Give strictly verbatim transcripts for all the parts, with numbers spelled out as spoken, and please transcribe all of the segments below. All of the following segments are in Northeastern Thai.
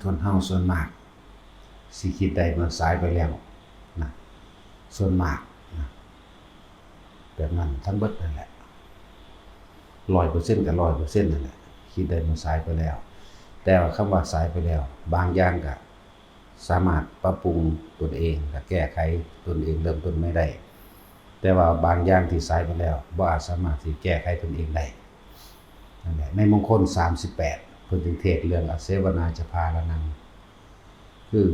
คนเฮาส่วนมากสิคิดได้เมื่อสายไปแล้วนะ ส่วนมากนะ แบบนั้นทั้งเบิดนั่นแหละ ร้อยเปอร์เซ็นต์ กับ ร้อยเปอร์เซ็นต์ นั่นแหละ คิดได้เมื่อสายไปแล้ว แต่ว่าคำว่าสายไปแล้ว บางอย่างก็สามารถปรับปรุงตนเอง และแก้ไขตนเอง เริ่มต้นใหม่ได้ แต่ว่าบางอย่างที่สายไปแล้ว บ่อาจสามารถที่แก้ไขตนเองได้ นั่นแหละ ในมงคล สามสิบแปด เพิ่นจึงเทศน์เรื่องอเสวนาจะพาลนัง คือ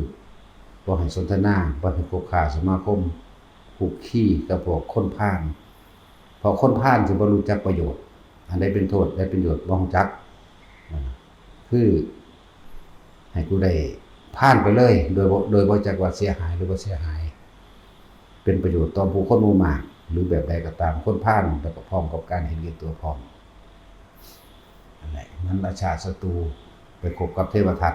บ่ให้สนทนา บ่ให้คบค้าสมาคม คุกคีกับพวกคนพาล เพราะคนพาลสิบ่รู้จักประโยชน์ อันใดเป็นโทษ อันใดเป็นประโยชน์ บ่รู้จัก อ่า คือให้กูได้พาลไปเลย โดยบ่ โดยบ่จักว่าเสียหายหรือบ่เสียหาย เป็นประโยชน์ต่อผู้คนหมู่มาก หรือแบบใดก็ตาม คนพาล แล้วก็พร้อมกับการเห็นแก่ตัวพร้อม นั่นแหละ มันอาชาติศัตรูไปคบกับเทวทัต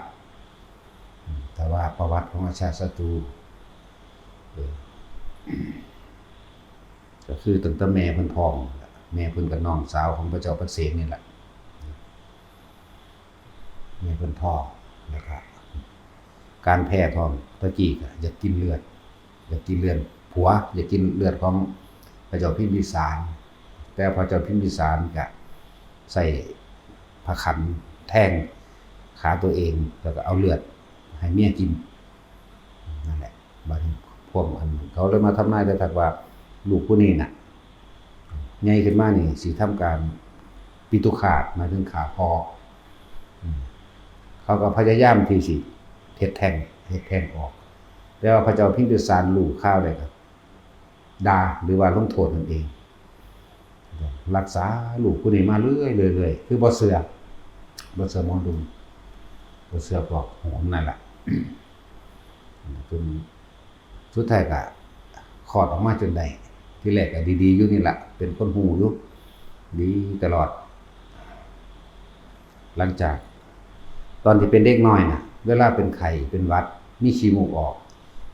อืม แต่ว่าประวัติของอาชาติศัตรู เออ ก็คือตั้งแต่แม่เพิ่นท้อง แม่เพิ่นกับน้องสาวของพระเจ้าปเสนนี่แหละ แม่เพิ่นท้อง แล้วก็ การแพ้ท้องตะกี้ก็อยากกินเลือด อยากกินเลือดผัว อยากกินเลือดของพระเจ้าพิมพิสาร แต่พระเจ้าพิมพิสารก็ใส่ผ้าขันแทงขาตัวเอง แล้วก็เอาเลือดให้เมียกิน นั่นแหละ บัดนี้พวกอันเขาเลยมาทำนายได้ทักว่า ลูกผู้นี้น่ะ ใหญ่ขึ้นมานี่สิทำการปิตุฆาต หมายถึงฆ่าพ่อ อืม เขาก็พยายามที่สิเฮ็ดแท้ง เฮ็ดแท้งออก แต่ว่าพระเจ้าพิมพิสารรู้ข่าวได้ก็ด่า หรือว่าลงโทษนั่นเอง รักษาลูกผู้นี้มาเรื่อยๆ เรื่อยๆ คือบ่เชื่อ บ่เชื่อหมอดู บ่เชื่อพวกโหนนั่นล่ะ จนสุดท้ายก็คลอดออกมาจนได้ ทีแรกก็ดีๆ อยู่นี่ล่ะ เป็นคนฮู้อยู่ ดีตลอด หลังจากตอนที่เป็นเด็กน้อยน่ะ เวลาเป็นไข้เป็นหวัด มีขี้มูกออก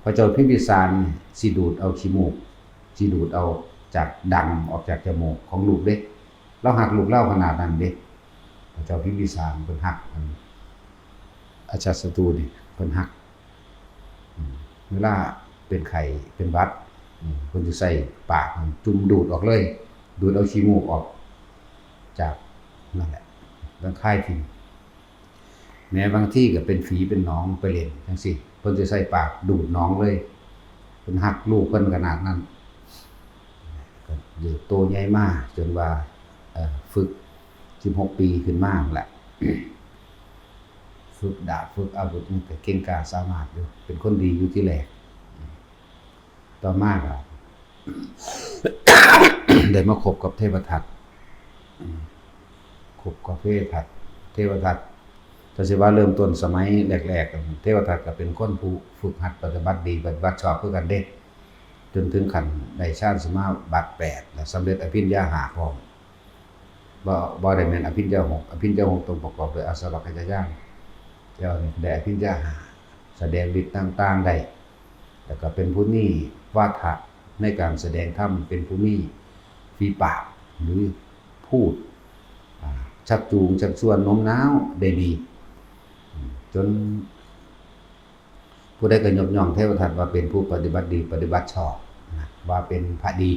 พระเจ้าพิมพิสารนี่สิดูดเอาขี้มูก สิดูดเอาจากดังออกจากจมูกของลูกเด้ ลาวฮักลูกลาวขนาดนั้นเด้ พระเจ้าพิมพิสารเพิ่นฮักอัน อาชาติศัตรูนี่เพิ่นฮัก อืม เวลาเป็นไข้เป็นหวัด อืม เพิ่นสิใส่ปากจุ่มดูดออกเลย ดูดเอาขี้มูกออกจากนั่นแหละ แล้วคายทิ้ง แม้บางทีก็เป็นฝีเป็นหนองไปเล่นจั่งซี้ เพิ่นสิใส่ปากดูดหนองเลย เพิ่นฮักลูกเพิ่นขนาดนั้น ก็เติบโตใหญ่มาจนว่า เอ่อ ฝึก สิบหกปีขึ้นมานั่นแหละ ฝึกดาบฝึกอาวุธนี่ก็เก่งกล้าสามารถอยู่ เป็นคนดีอยู่ที่แรก ต่อมาก็ ได้มาคบกับเทวทัต อืม คบกับเทวทัต เทวทัต ถ้าสิว่าเริ่มต้นสมัยแรกๆ เทวทัตก็เป็นคนผู้ฝึกหัดปฏิบัติดี ปฏิบัติชอบคือกันเด้ จนถึงขั้นได้ฌานสมาบัติแปด และสำเร็จอภิญญาห้าพร้อม บ่ บ่ได้แม่นอภิญญาหก อภิญญาหกต้องประกอบด้วยอาสวัคคยญาณ แต่ว่านี่ได้อภิญญาห้า แสดงฤทธิ์ต่างๆ ได้ แล้วก็เป็นผู้มีวาทะในการแสดงธรรม เป็นผู้มีฝีปาก หรือพูด อ่า ชักจูง ชักชวน โน้มน้าวได้ดี อืม จนผู้ใดก็ยกย่องเทวทัตว่าเป็นผู้ปฏิบัติดี ปฏิบัติชอบนะ ว่าเป็นพระดี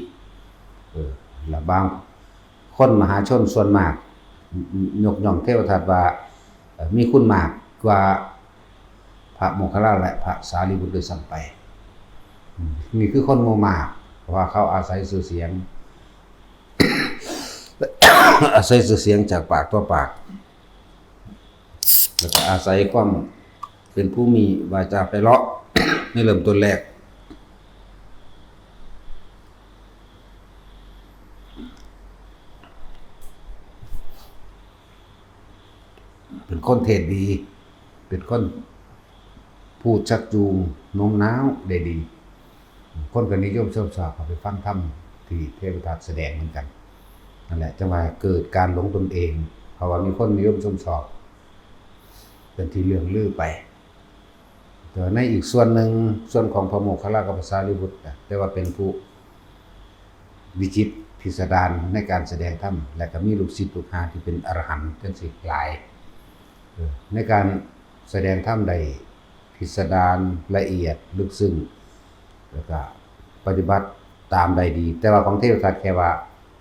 เออ แล้วบางคนมหาชนส่วนมาก ยกย่องเทวทัตว่า เอ่อ มีคุณมากกว่าพระโมคคัลลาและพระสารีบุตรด้วยซ้ำไป อืม นี่คือคนหมู่มาก เพราะว่าเขาอาศัยชื่อเสียง อาศัยชื่อเสียงจากปากต่อปาก แล้วก็อาศัยความเป็นผู้มีวาจาไพเราะ ในเริ่มต้นแรก เป็นคนเทศน์ดี เป็นคนพูดชักจูงโน้มน้าวได้ดี คนก็นิยมชมชอบเข้าไปฟังธรรมที่เทวทัตแสดงเหมือนกัน นั่นแหละ จั่งว่าเกิดการหลงตนเอง เพราะว่ามีคนนิยมชมชอบ เป็นที่เลื่องลือไป แต่ว่าในอีกส่วนหนึ่ง ส่วนของพระโมคคัลลากับพระสารีบุตรนะ แต่ว่าเป็นผู้วิจิตรพิสดารในการแสดงธรรม และก็มีลูกศิษย์ลูกหาที่เป็นอรหันต์จั่งซี้หลาย เออ ในการ แสดงธรรมได้พิสดารละเอียดลึกซึ้ง แล้วก็ปฏิบัติตามได้ดี แต่ว่าของเทวทัตแค่ว่า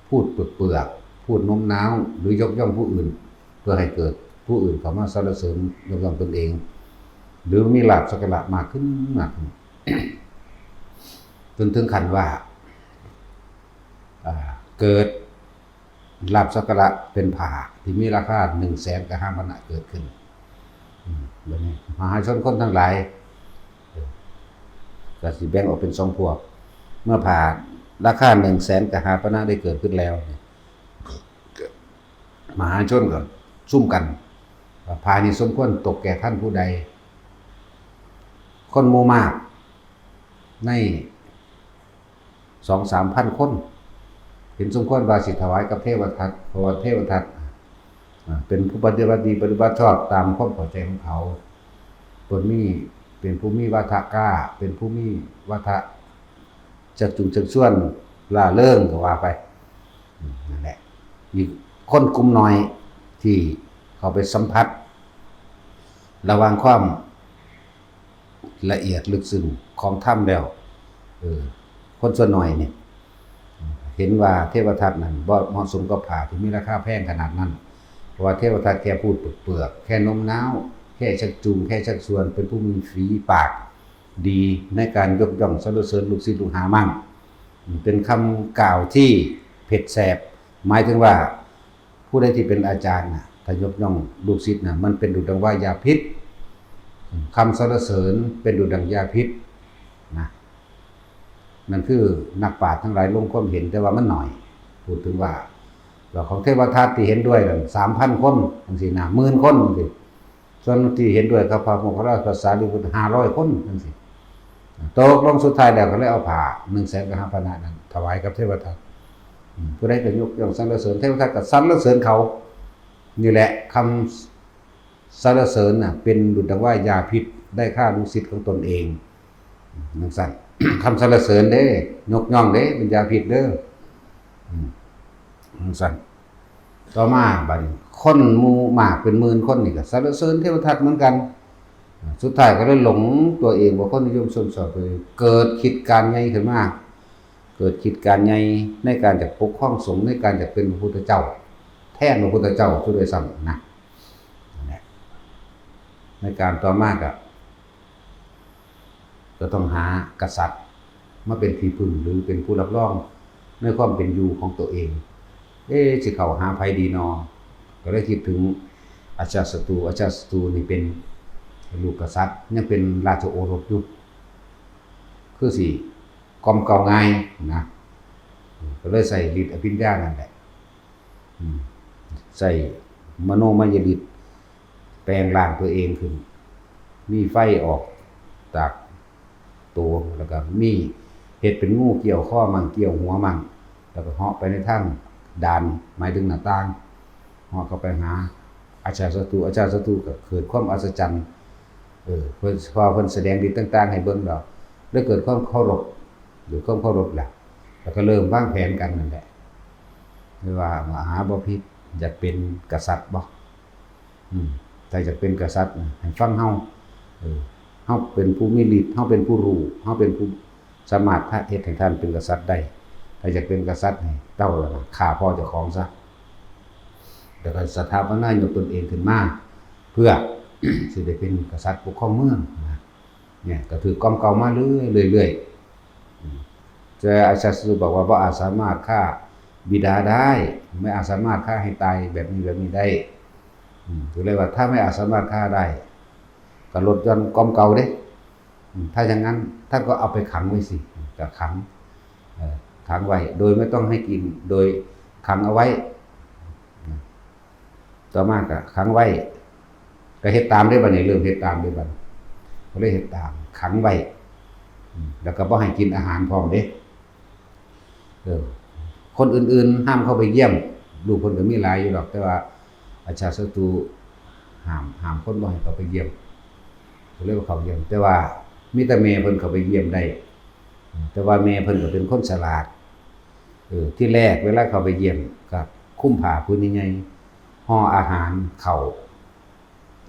พูดเปลือกๆ พูดโน้มน้าว หรือยกย่องผู้อื่น เพื่อให้เกิดผู้อื่นเข้ามาสรรเสริญยกย่องตนเอง หรือมีลาภสักการะมากขึ้นมากขึ้น จนถึงขั้นว่า อ่า เกิดลาภสักการะเป็นผ้าที่มีราคาหนึ่งแสนกับห้าพันนะเกิดขึ้น อืม บัดนี้มหาชนคนทั้งหลาย เออ ก็สิแบ่งออกเป็นสองพวก เมื่อผ้าราคาหนึ่งแสนกับห้าพันนะได้เกิดขึ้นแล้วเนี่ย มหาชนก็ซุ่มกันว่าผ้านี้สมควรตกแก่ท่านผู้ใด คนหมู่มาก ในสองสามพันคน เห็นสมควรว่าสิถวายกับเทวทัต เพราะว่าเทวทัต อ่า เป็นผู้ปฏิบัติดีปฏิบัติชอบตามความเข้าใจของเขา เพิ่นมี เป็นผู้มีวาทะกล้า เป็นผู้มีวาทะชักจูงชักชวนร่าเริงก็ว่าไป อืม นั่นแหละ อีกคนกลุ่มน้อยที่เข้าไปสัมผัส ระหว่างความละเอียดลึกซึ้งของธรรมแล้ว เออ คนส่วนน้อยนี่ เห็นว่าเทวทัตนั้นบ่เหมาะสมกับผ้าที่มีราคาแพงขนาดนั้น เพราะว่าเทวทัตแค่พูดเปลือกๆ แค่โน้มน้าว แค่ชักจูง แค่ชักชวน เป็นผู้มีฝีปากดีในการยกย่องสรรเสริญลูกศิษย์ลูกหามั่ง เป็นคำกล่าวที่เผ็ดแสบ หมายถึงว่า ผู้ใดที่เป็นอาจารย์น่ะ ถ้ายกย่องลูกศิษย์น่ะ มันเป็นดุจดังว่ายาพิษ คำสรรเสริญเป็นดุจดังยาพิษนะ นั่นคือนักปราชญ์ทั้งหลายลงความเห็น แต่ว่ามันหน่อย พูดถึงว่า ว่าของเทวทัตที่เห็นด้วยนั่นสามพันคนจังซี่นะ หมื่นคนจังซี่ ส่วนที่เห็นด้วยกับพระโมคคัลลานะพระสารีบุตรห้าร้อยคนจังซี่ ตกลงสุดท้ายแล้วก็เลยเอาผ้าหนึ่งแสนกับห้าพันนั้นถวายกับเทวทัต อืม ผู้ใดก็ยกย่องสรรเสริญ เทวทัตก็สรรเสริญเขา นี่แหละ คำสรรเสริญน่ะ เป็นดุจดังว่ายาพิษ ได้ฆ่าลูกศิษย์ของตนเอง จังซั่น คำสรรเสริญเด้ ยกย่องเด้ เป็นยาพิษเด้อ อืม จังซั่น ต่อมาบัดนี้ คนหมู่มากเป็นหมื่นคนนี่ก็สรรเสริญเทวทัตเหมือนกัน สุดท้ายก็เลยหลงตัวเองว่าคนนิยมชมชอบตัวเอง เกิดคิดการใหญ่ขึ้นมา เกิดคิดการใหญ่ในการจะปกครองสงฆ์ ในการจะเป็นพระพุทธเจ้า แทนพระพุทธเจ้าซะด้วยซ้ำนะ นั่นแหละ ในการต่อมาก็ ก็ต้องหากษัตริย์มาเป็นที่พึ่งหรือเป็นผู้รับรองในความเป็นอยู่ของตัวเอง เอ๊ะ สิเข้าหาไผดีนอ ก็เลยคิดถึงอาชาติศัตรู อาชาติศัตรูนี่เป็นลูกกษัตริย์ ยังเป็นราชโอรสอยู่ คือสิกล่อมเกลาง่ายนะ ก็เลยใส่ฤทธิ์อภิญญานั่นแหละ อืม ใส่มโนมยฤทธิ์ แปลงร่างตัวเองขึ้น มีไฟออกจากตัว แล้วก็มีเฮ็ดเป็นงูเกี่ยวคอมั่ง เกี่ยวหัวมั่ง แล้วก็เหาะไปในทางดาน หมายถึงหน้าต่าง เหาะเข้าไปหาอาชาติศัตรู อาชาติศัตรูก็เกิดความอัศจรรย์ เออ เพิ่น พอเพิ่นแสดงฤทธิ์ต่างๆให้เบิ่งแล้ว แล้วเกิดความเคารพ เกิดความเคารพแหละ แล้วก็เริ่มวางแผนกันนั่นแหละ คือว่ามหาบ่พิษ อยากเป็นกษัตริย์บ่ อืม ถ้าอยากเป็นกษัตริย์นะ ให้ฟังเฮา เออ เฮาเป็นผู้มีฤทธิ์ เฮาเป็นผู้รู้ เฮาเป็นผู้สามารถเฮ็ดให้ท่านเป็นกษัตริย์ได้ ถ้าอยากเป็นกษัตริย์นี่ เจ้าล่ะนะ ฆ่าพ่อเจ้าของซะ แล้วก็สถาปนายกตนเองขึ้นมา เพื่อ สิได้เป็นกษัตริย์ปกครองเมืองนะ เนี่ย ก็ถือกล่อมเกลามาเรื่อยๆ เรื่อยๆ อืม แต่อาชาติศัตรูบอกว่า "บ่อาจสามารถฆ่าบิดาได้ ไม่อาจสามารถฆ่าให้ตายแบบนี้แบบนี้ได้" อืม ก็เลยว่า "ถ้าไม่อาจสามารถฆ่าได้ ก็ลดหย่อนกล่อมเกลาเด้ อืม ถ้าอย่างนั้นท่านก็เอาไปขังไว้สิ" ก็ขัง เอ่อ ขังไว้ โดยไม่ต้องให้กิน โดยขังเอาไว้ ต่อมาก็ขังไว้ ก็เฮ็ดตามเด้ บัดนี้เริ่มเฮ็ดตามเด้ บัดนี้ ก็เลยเฮ็ดตาม ขังไว้ อืม แล้วก็บ่ให้กินอาหารพร้อมเด้ เออ คนอื่นๆ ห้ามเข้าไปเยี่ยม ลูกเพิ่นก็มีหลายอยู่ดอก แต่ว่าอาชาติศัตรูห้าม ห้ามคนบ่ให้เข้าไปเยี่ยม ก็เลยบ่เข้าเยี่ยม แต่ว่ามีแต่แม่เพิ่นเข้าไปเยี่ยมได้ แต่ว่าแม่เพิ่นก็เป็นคนฉลาด เออ ที่แรกเวลาเข้าไปเยี่ยมก็คุมผ้าผืนใหญ่ๆ ห่ออาหาร ข้าว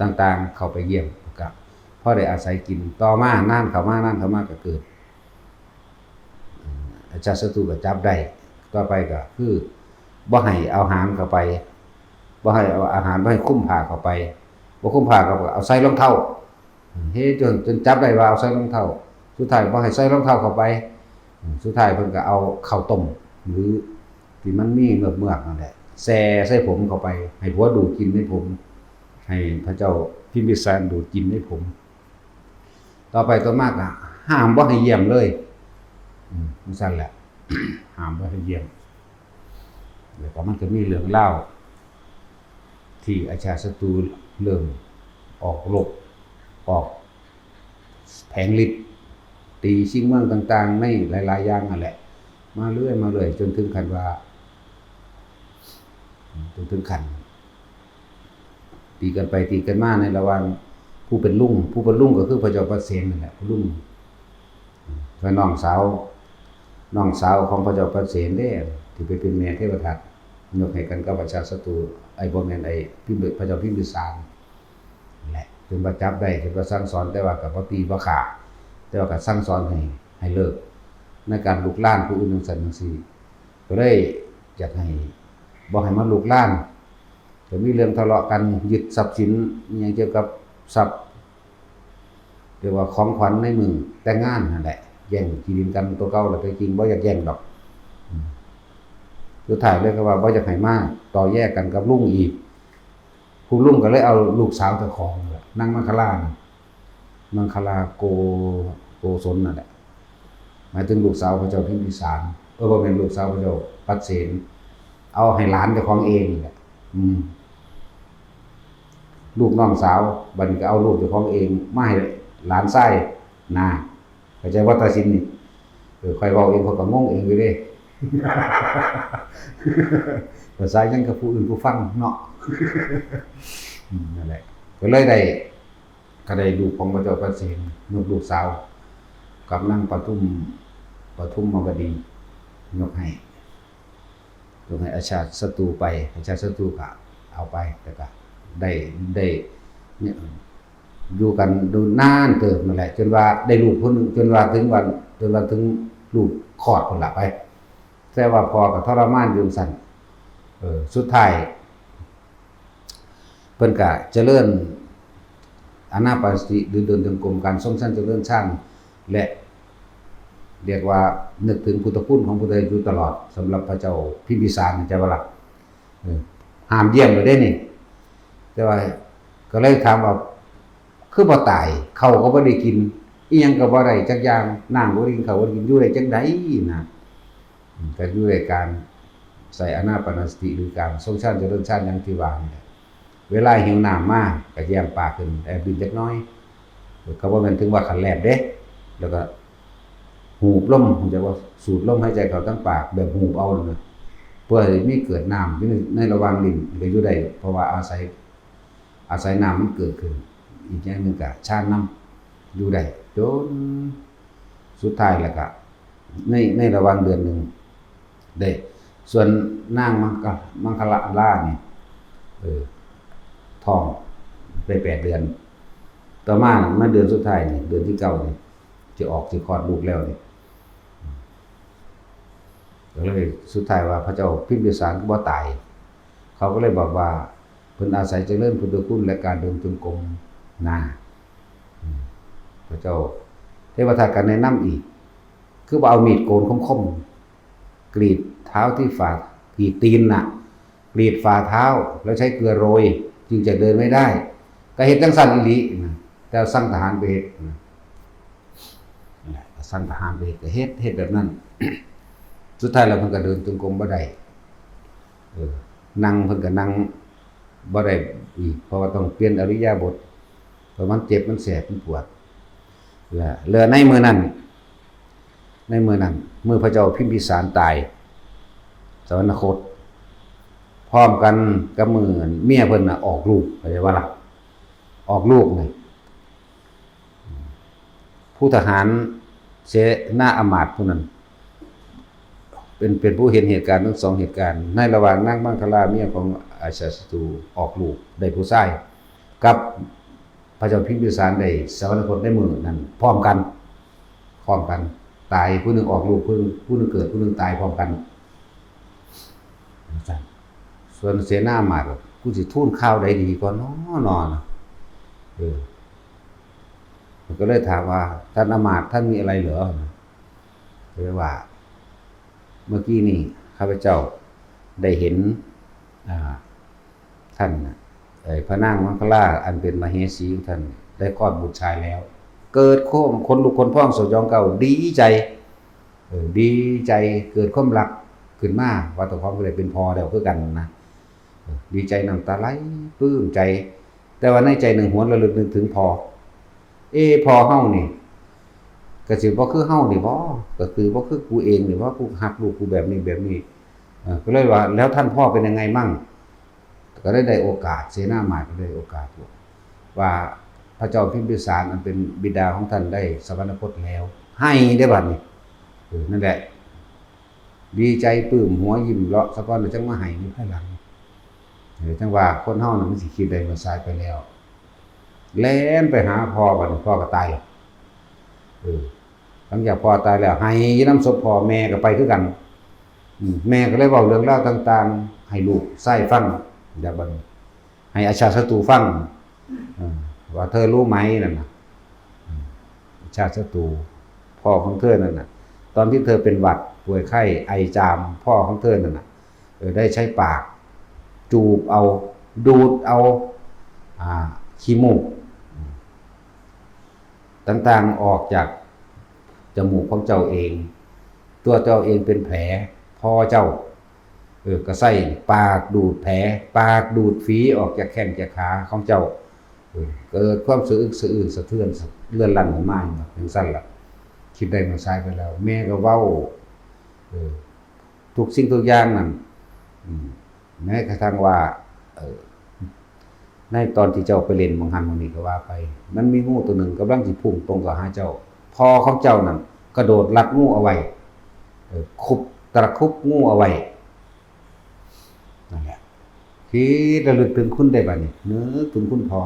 ต่างๆ เข้าไปเยี่ยม ก็พอได้อาศัยกิน ต่อมานานเข้ามานานเข้ามาก็เกิด เอ่ออาชาติศัตรูก็จับได้ ต่อไปก็คือบ่ให้เอาอาหารเข้าไป บ่ให้เอาอาหาร บ่ให้คุมผ้าเข้าไป บ่คุมผ้าก็เอาใส่รองเท้า เฮ็ดจน จนจับได้ว่าเอาใส่รองเท้า สุดท้ายบ่ให้ใส่รองเท้าเข้าไป สุดท้ายเพิ่นก็เอาข้าวต้ม หรือที่มันมีเมือกๆนั่นแหละ แช่ใส่ผมเข้าไป ให้ผัวดูดกินในผม ให้พระเจ้าพิมพิสารดูดกินในผม ต่อไปต่อมาก็ห้ามบ่ให้เยี่ยมเลย อืม จั่งซั้นแหละ ห้ามบ่ให้เยี่ยม แล้วก็มันก็มีเรื่องราว ที่อาชาติศัตรูเริ่มออกรบ ออกแผลงฤทธิ์ ตีชิงเมืองต่างๆ ในหลายๆ อย่างนั่นแหละ มาเรื่อย มาเรื่อย จนถึงขั้นว่า จนถึงขั้น ตีกันไปตีกันมาในระหว่างผู้เป็นลุง ผู้เป็นลุงก็คือพระเจ้าปเสนนั่นแหละ ผู้ลุง ส่วนน้องสาว น้องสาวของพระเจ้าปเสนเด้ ที่ไปเป็นแม่เทวทัต ยกให้กันกับอาชาติศัตรู ไอ้บ่แม่น ไอ้พิมพิ พระเจ้าพิมพิสารนั่นแหละ จนว่าจับได้ จนว่าสั่งสอน แต่ว่าก็บ่ตีบ่ฆ่า แต่ว่าก็สั่งสอนให้ ให้เลิก ในการลุกลานผู้อื่นจั่งซั้นจั่งซี้ ก็เลยอยากให้ บ่ให้มาลุกลาน ก็มีเรื่องทะเลาะกัน ยึดทรัพย์สินอิหยังเกี่ยวกับทรัพย์ เรียกว่าของขวัญในมื้อแต่งงานนั่นแหละ แย่งที่ดินกันตัวเก่า แล้วแต่จริงบ่อยากแย่งดอก อืม สุดท้ายเลยก็ว่าบ่อยากให้มาต่อแย่กันกับลุงอีก ผู้ลุงก็เลยเอาลูกสาวเจ้าของนั่นแหละ นางมังคลาน่ะ มังคลาโก โกศลนั่นแหละ หมายถึงลูกสาวพระเจ้าพิมพิสาร เออ บ่แม่น ลูกสาวพระเจ้าปเสน เอาให้หลานเจ้าของเองนี่แหละ อืม ลูกน้องสาว บัดนี้ก็เอาลูกเจ้าของเองมาให้หลานชาย น่า เข้าใจบ่ ตาสินนี่ เออ ข้อยเว้าเองข้อยก็งงเองอยู่เด้ ภาษาหยังกับผู้อื่นผู้ฟังเนาะ อืม นั่นแหละ ก็เลยได้ ก็ได้ลูกของพระเจ้าปเสน ยกลูกสาว กับนางปทุม ปทุมมวดี ยกให้ ยกให้อาชาติศัตรูไป อาชาติศัตรูก็เอาไป แต่ก็ได้ ได้ เนี่ย อยู่กันโดนนานเติบนั่นแหละ จนว่าได้ลูกคนหนึ่ง จนว่าถึงวัน จนว่าถึงลูกคลอดพุ้นละไป แต่ว่าพ่อก็ทรมานอยู่ซั่น เออ สุดท้าย เพิ่นก็เจริญอานาปานสติ หรือเดินจงกรม การทรงฌานเจริญฌาน และเรียกว่านึกถึงพุทธคุณของพุทธเจ้าอยู่ตลอด สำหรับพระเจ้าพิมพิสาร เข้าใจบ่ล่ะ เออ ห้ามเยี่ยมเลยเด้นี่ แต่ว่าก็เลยถามว่า คือบ่ตาย ข้าวก็บ่ได้กิน อิหยังก็บ่ได้จักอย่าง น้ำก็บ่ได้กิน ข้าวก็บ่ได้กิน อยู่ได้จังใดนะ อืม ก็อยู่ด้วยการใส่อานาปานสติ หรือการทรงฌานเจริญฌานอย่างที่ว่านี่แหละ เวลาหิวน้ำมาก็แย้มปากขึ้น แอบดื่มจักหน่อย ก็บ่แม่นถึงว่าขั้นแลบเด้ แล้วก็หูบลม ฮู้จักว่าสูดลมหายใจเข้าทางปากแบบหูบเอานั่นน่ะ เพื่อให้มีเกิดน้ำอยู่ใน ในระหว่างลิ้นก็อยู่ได้ เพราะว่าอาศัย อาศัยน้ำมันเกิดขึ้น อีกอย่างหนึ่งก็ฌานนำ อยู่ได้ จนสุดท้ายแล้วก็ ใน ในระหว่างเดือนหนึ่ง ได้ ส่วนนางมังกะ มังคลานี่ เออ ท้องได้แปดเดือน ต่อมา มาเดือนสุดท้ายนี่ เดือนที่เก้านี่ จะออก จะคลอดลูกแล้วนี่ ก็เลยสุดท้ายว่าพระเจ้าพิมพิสารก็บ่ตาย เขาก็เลยบอกว่าเพิ่นอาศัยเจริญพุทธคุณและการเดินจงกรมนา อืม พระเจ้าเทวทัตก็แนะนำอีก คือว่าเอามีดโกนคมๆ กรีดเท้าที่ฝ่า กรีดตีนน่ะ กรีดฝ่าเท้า แล้วใช้เกลือโรย จึงจะเดินไม่ได้ ก็เฮ็ดจังซั่นอีหลีนะ แต่สั่งทหารไปเฮ็ดนะ นั่นแหละ สั่งทหารไปเฮ็ด ก็เฮ็ด เฮ็ดแบบนั้น สุดท้ายแล้วเพิ่นก็เดินจงกรมบ่ได้ เออ นั่งเพิ่นก็นั่งบ่ได้อีก เพราะว่าต้องเปลี่ยนอิริยาบถ เพราะมันเจ็บ มันแสบ มันปวด และ และในมื้อนั้น ในมื้อนั้น มื้อพระเจ้าพิมพิสารตาย สวรรคต พร้อมกันกับมื้อเมียเพิ่นน่ะออกลูก เข้าใจบ่ล่ะ ออกลูกนี่ ผู้ทหารเสนาอำมาตย์ผู้นั้น เป็น เป็นผู้เห็นเหตุการณ์ทั้งสองเหตุการณ์ ในระหว่างนางมังคลาเมียของอาชาติศัตรูออกลูกได้ผู้ชาย กับพระเจ้าพิมพิสารได้สวรรคตในมื้อนั้นพร้อมกัน พร้อมกัน ตายผู้หนึ่งออกลูก ผู้หนึ่ง ผู้หนึ่งเกิด ผู้หนึ่งตายพร้อมกัน ส่วนเสนามาตย์ กูสิทูลข่าวใดดีก่อนน้อ นอน เออ มันก็เลยถามว่า ท่านอำมาตย์ ท่านมีอะไรเหรอ ก็เลยว่า เมื่อกี้นี่ข้าพเจ้าได้เห็น อ่า ท่านน่ะ ไอ้พระนางมังคลาอันเป็นมเหสีของท่านได้คลอดบุตรชายแล้ว เกิดความขนลุกขนพองสยองกล้าว ดีใจ เออ ดีใจ เกิดความรักขึ้นมา ว่าเจ้าของก็ได้เป็นพ่อแล้วคือกันนะ เออ ดีใจน้ำตาไหลปลื้มใจ แต่ว่าในใจหนึ่งหวนระลึกนึกถึงพ่อ เอ้ พ่อเฮานี่ ก็สิบ่คือเฮานี่บ่ ก็คือบ่คือกูเองนี่บ่ กูฮักลูกกูแบบนี้แบบนี้ เออ ก็เลยว่า แล้วท่านพ่อเป็นยังไงมั่ง ก็ได้ ได้โอกาส เสนามาตย์ก็ได้โอกาส ว่าพระเจ้าพิมพิสารอันเป็นบิดาของท่านได้สวรรคตแล้ว ให้ได้บัดนี้ เออ นั่นแหละ ดีใจปลื้มหัวยิ้มเลาะซะก่อน แล้วจังมาให้ในภายหลัง เออ จังว่าคนเฮาน่ะมันสิคิดได้เมื่อสายไปแล้ว แล่นไปหาพ่อบัดนี้ พ่อก็ตายแล้ว เออ หลังจากพ่อตายแล้ว ให้อยู่นำศพพ่อ แม่ก็ไปคือกัน อืม แม่ก็เลยเว้าเรื่องราวต่างๆ ให้ลูกชายฟัง แบบบัดนี้ ให้อาชาติศัตรูฟัง เออ ว่าเธอรู้ไหมนั่นน่ะ อืม อาชาติศัตรู พ่อของเธอนั่นน่ะ ตอนที่เธอเป็นหวัดป่วยไข้ไอจาม พ่อของเธอนั่นน่ะ เออ ได้ใช้ปาก จูบเอา ดูดเอา อ่า ขี้มูก อืม ต่างๆ ออกจากจมูกของเจ้าเอง ตัวเจ้าเองเป็นแผล พ่อเจ้า เออ ก็ใช้ปากดูดแผล ปากดูดฝีออกจากแข้งจากขาของเจ้า เออ เกิดความสะอึกสะอื้นสะเทือนเลื่อนลั่นขึ้นมาอย่างนั้นจั่งซั่นล่ะ คิดได้เมื่อสายไปแล้ว แม่ก็เว้า เออ ทุกสิ่งทุกอย่างนั่น อืม แม้กระทั่งว่า เออ ในตอนที่เจ้าไปเล่นหม่องหั้นหม่องนี้ก็ว่าไป มันมีงูตัวหนึ่งกำลังสิพุ่งตรงเข้าหาเจ้า พ่อของเจ้านั่นกระโดดลัดงูเอาไว้ เออ คุบ ตะครุบงูเอาไว้ นั่นแหละ คิดระลึกถึงคุณได้บัดนี้ นึกถึงคุณพ่อ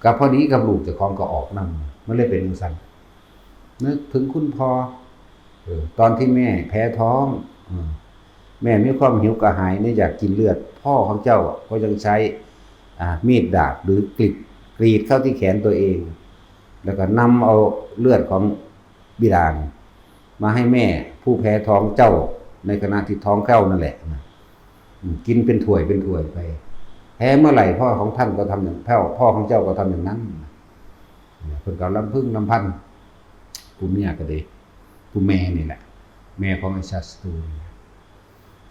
ก็พอดีกับลูกเจ้าของก็ออกนำ มันเลยเป็นจั่งซั่น นึกถึงคุณพ่อ เออ ตอนที่แม่แพ้ท้อง เออ แม่มีความหิวกระหายเนี่ย อยากกินเลือด พ่อของเจ้าก็ยังใช้ อ่า มีดดาบหรือกรีด กรีดเข้าที่แขนตัวเอง แล้วก็นำเอาเลือดของบิดาเนี่ยมาให้แม่ผู้แพ้ท้องเจ้า ในขณะที่ท้องเจ้านั่นแหละนะ อืม กินเป็นถ้วยเป็นถ้วยไป แพ้เมื่อไหร่ พ่อของท่านก็ทำอย่าง พ่อ พ่อของเจ้าก็ทำอย่างนั้นนะ เนี่ย เพิ่นก็ลำพึงลำพัน ผู้เมียก็ดี ผู้แม่นี่แหละ แม่ของไอ้ชาติศัตรูนี่แหละ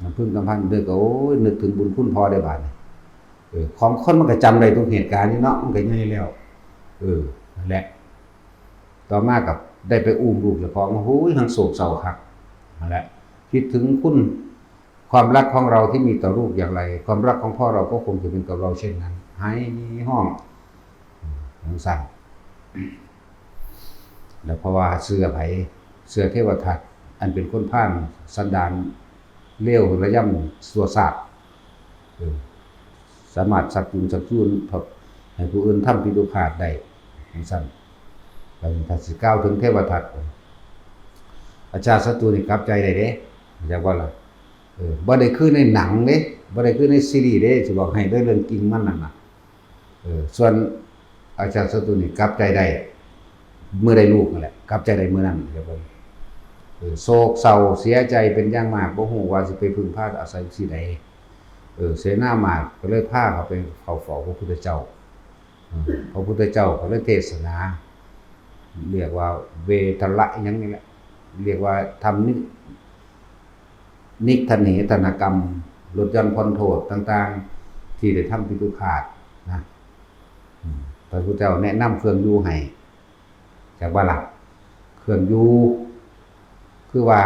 ลำพึงลำพันเด้อ ก็ โอ้ย นึกถึงบุญคุณพ่อได้บาดนี้ เออ ของคนมันก็จำได้ทุกเหตุการณ์นี่เนาะ มันก็ใหญ่แล้ว เออ นั่นแหละ ต่อมาก็ได้ไปอุ้มลูกเจ้าของ โอ้ย หังโศกเศร้าคัก นั่นแหละ คิดถึงคุณ ความรักของเราที่มีต่อลูกอย่างไร ความรักของพ่อเราก็คงจะเป็นกับเราเช่นนั้น ไห้ฮ้อง อืม จั่งซั่น แล้วเพราะว่าเชื่อไผ เชื่อเทวทัต อันเป็นคนพาลสันดานเลวระยำชั่วซาด เออ สามารถชักจูงชักชวนให้ผู้อื่นทำพิทุฆาตได้ จั่งซั่น แล้วถ้าสิกล่าวถึงเทวทัต อาชาติศัตรูนี่กลับใจได้เด้ จักว่าล่ะ เออ บ่ได้คือในหนังเด้ บ่ได้คือในซีรีส์เด้ สิบอกให้เด้อ เรื่องจริงมันนั่นน่ะ เออ ส่วนอาชาติศัตรูนี่กลับใจได้ เมื่อได้ลูกนั่นแหละ กลับใจได้เมื่อนั้น ครับผม เออ โศกเศร้าเสียใจเป็นอย่างมาก บ่ฮู้ว่าสิไปพึ่งพาอาศัยที่ใด เออ เสนามาตย์ก็เลยพาเขาไปเข้าเฝ้าพระพุทธเจ้า เออ พระพุทธเจ้าก็เลยเทศนา เรียกว่าเวทละอิหยังนี่แหละ เรียกว่าทำนิ นิกขเนธนกรรม ลดหย่อนผ่อนโทษต่างๆ ที่ได้ทำพิทุฆาตนะ อืม พระพุทธเจ้าแนะนำเครื่องอยู่ให้ จักว่าล่ะ เครื่องอยู่ คือว่า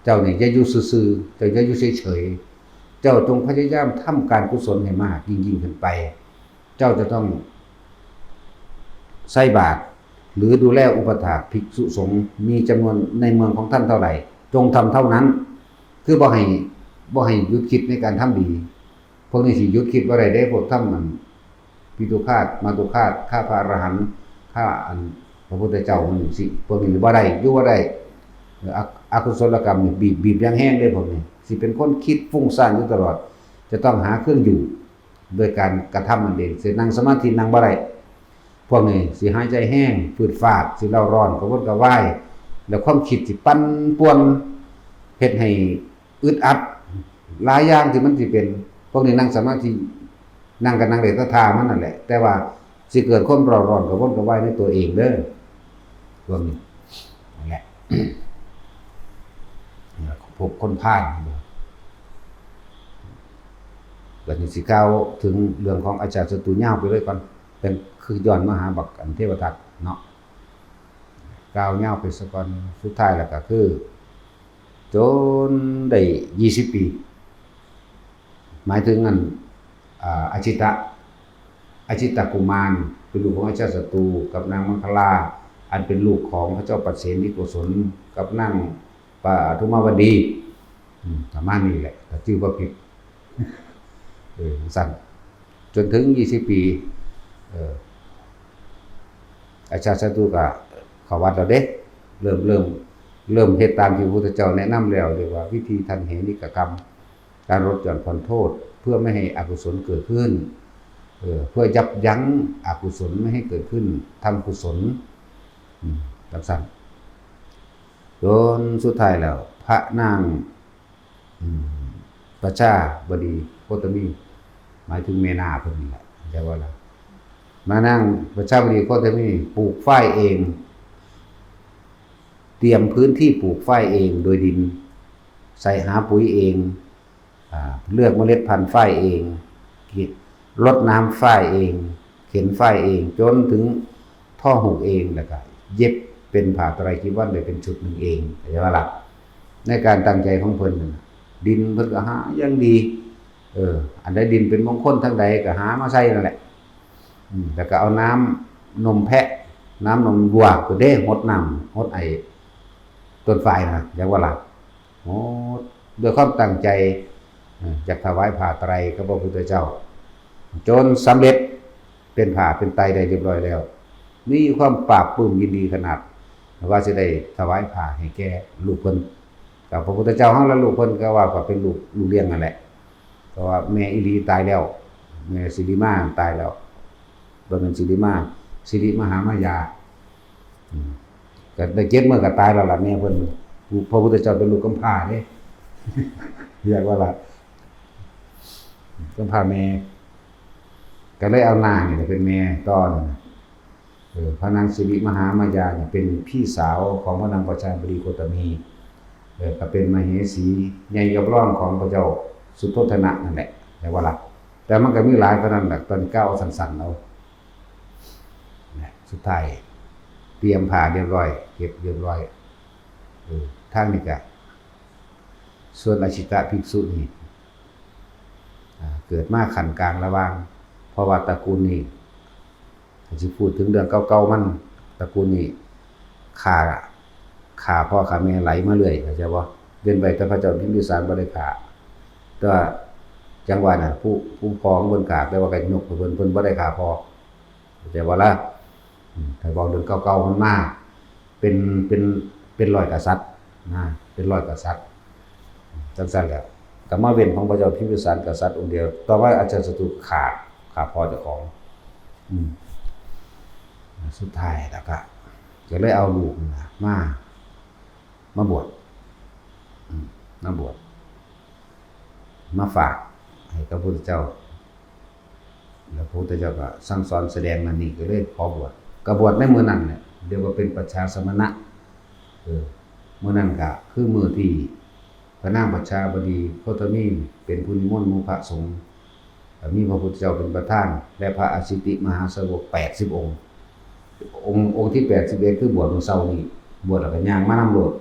เจ้านี่อย่าอยู่ซื่อๆ เจ้าอย่าอยู่เฉยๆ เจ้าจงพยายามทำการกุศลให้มากยิ่งๆ ขึ้นไป เจ้าจะต้องใส่บาตร หรือดูแลอุปัฏฐากภิกษุสงฆ์ มีจำนวนในเมืองของท่านเท่าไหร่ จงทำเท่านั้น คือบ่ให้ บ่ให้หยุดคิดในการทำดี พวกนี้สิหยุดคิดบ่ได้เด้ พวกทำมัน ปิตุฆาต มาตุฆาต ฆ่าพระอรหันต์ ฆ่าอันพระพุทธเจ้า มันสิ พวกนี้บ่ได้ อยู่บ่ได้ เอ่อ อ- อกุศลกรรมนี่บีบ บีบอย่างแฮงเลยพวกนี้ สิเป็นคนคิดฟุ้งซ่านอยู่ตลอด จะต้องหาเครื่องอยู่ โดยการกระทำนั่นเอง สินั่งสมาธินั่งบ่ได้ พวกนี้สิหายใจแฮง ฟืดฟาด สิเร่าร้อน กระวนกระวาย แล้วความคิดสิปั่นป่วน เฮ็ดให้อึดอัด หลายอย่างที่มันสิเป็น พวกนี้นั่งสมาธิ นั่งก็นั่งได้แต่ท่ามันนั่นแหละ แต่ว่าสิเกิดความเร่าร้อน กระวนกระวายในตัวเองเด้อ พวกนี้ นั่นแหละ พวกคนพาล บัดนี้สิกล่าวถึงเรื่องของอาชาติศัตรูยาวไปเลยก่อน เป็นคือย้อนมาหาบักอันเทวทัตเนาะ กล่าวยาวไปซะก่อน สุดท้ายแล้วก็คือ จนได้ยี่สิบปี หมายถึงอัน อ่า อจิตะ อจิตกุมาร เป็นลูกของอาชาติศัตรู กับนางมังคลา อันเป็นลูกของพระเจ้าปัตเสนทิโกศล กับนางปทุมวดี อืม ประมาณนี้แหละ ถ้าชื่อบ่ผิด เออ สั้น จนถึงยี่สิบปี เออ อาชาติศัตรูก็เข้าวัดแล้วเด้ เริ่ม เริ่ม เริ่มเฮ็ดตามที่พระพุทธเจ้าแนะนำแล้ว เรียกว่าวิธีทันเหนิกกรรม การลดหย่อนผ่อนโทษ เพื่อไม่ให้อกุศลเกิดขึ้น เออ เพื่อยับยั้งอกุศลไม่ให้เกิดขึ้น ทำกุศล อืม จังซั่น จนสุดท้ายแล้ว พระนาง อืม ประชาบดีโคตมี หมายถึงแม่นาเพิ่นนี่แหละ เข้าใจบ่ล่ะ พระนางประชาบดีโคตมีปลูกฝ้ายเอง เตรียมพื้นที่ปลูกฝ้ายเองโดยดิน ใส่หาปุ๋ยเอง อ่า เลือกเมล็ดพันธุ์ฝ้ายเอง รดน้ำฝ้ายเอง เข็นฝ้ายเอง จนถึงท่อหูกเอง แล้วก็เย็บเป็นผ้าไตรจีวรได้เป็นชุดหนึ่งเอง เข้าใจบ่ล่ะ ในการตั้งใจของเพิ่นนั่นน่ะ ดินเพิ่นก็หาอย่างดี เออ อันใดดินเป็นมงคลทางใดก็หามาใส่นั่นแหละ อืม แล้วก็เอาน้ำนมแพะ น้ำนมวัวก็ได้หดน้ำ หดไอ้ต้นฝ้ายนะ เข้าใจบ่ล่ะ โอ้ ด้วยความตั้งใจ เอ่อ อยากถวายผ้าไตรกับพระพุทธเจ้า จนสำเร็จเป็นผ้าเป็นไตรได้เรียบร้อยแล้ว มีความปลาบปลื้มยินดีขนาด ว่าสิได้ถวายผ้าให้แก่ลูกเพิ่น กับพระพุทธเจ้าเฮาและลูกเพิ่นก็ว่าก็เป็นลูก ลูกเลี้ยงนั่นแหละ เพราะว่าแม่อีหลีตายแล้ว แม่สิริมาตายแล้ว บ่แม่นสิริมา สิริมหามายา อืม ก็ได้เจ็ดมื้อก็ตายแล้วล่ะแม่เพิ่น พระพุทธเจ้าเป็นลูกกำพร้าเด้ เรียกว่าล่ะ กำพร้าแม่ ก็เลยเอานางนี่แหละเป็นแม่ต่อนั่นน่ะ เออ พระนางสิริมหามายาเนี่ยเป็นพี่สาวของพระนางประชาบดีโคตมี เออ ก็เป็นมเหสีใหญ่กับรองของพระเจ้าสุโธทนะนั่นแหละ แต่ว่าล่ะ แต่มันก็มีหลายกว่านั้นแหละ ตอนนี้กล่าวเอาสั้นๆเอา นะ สุดท้าย เตรียมผ้าเรียบร้อย เก็บเรียบร้อย เออ ทางนี้ก็ ส่วนอาชิตะภิกษุนี่ อ่า เกิดมาขั้นกลางระหว่าง เพราะว่าตระกูลนี่ ถ้าสิพูดถึงเรื่องเก่าๆมัน ตระกูลนี่ ฆ่า ฆ่าพ่อฆ่าแม่ไหลมาเรื่อย เข้าใจบ่ เว้นไว้แต่พระเจ้าพิมพิสารบ่ได้ฆ่า แต่ว่าจังหวะน่ะ ผู้ ผู้พ่อของเพิ่นฆ่า แต่ว่าก็ยกให้เพิ่น เพิ่นบ่ได้ฆ่าพ่อ เข้าใจบ่ล่ะ อืม ถ้าเว้าเรื่องเก่าๆมันมา เป็น เป็น เป็นร้อยกษัตริย์นะ เป็นร้อยกษัตริย์ จังซั่นแหละ ก็มาเว้นของพระเจ้าพิมพิสารกษัตริย์องค์เดียว ต่อมาอาชาติศัตรูฆ่า ฆ่าพ่อเจ้าของ อืม สุดท้ายแล้วก็ ก็เลยเอาลูกนี่นะ มา มาบวช อืม มาบวช มาฝากให้กับพระพุทธเจ้า แล้วพระพุทธเจ้าก็สั่งสอนแสดงนั่นนี่ ก็เลยขอบวช ก็บวชในมื้อนั้นแหละ เรียกว่าเป็นปัจฉาสมณะ เออ มื้อนั้นก็คือมื้อที่พระนางประชาบดีโคตมีเป็นผู้นิมนต์หมู่พระสงฆ์ มีพระพุทธเจ้าเป็นประธาน และพระอาชิติมหาสาวกแปดสิบองค์ องค์ องค์ที่แปดสิบเอ็ดคือบวชมื้อเช้านี้ บวชแล้วก็ย่างมานำโลด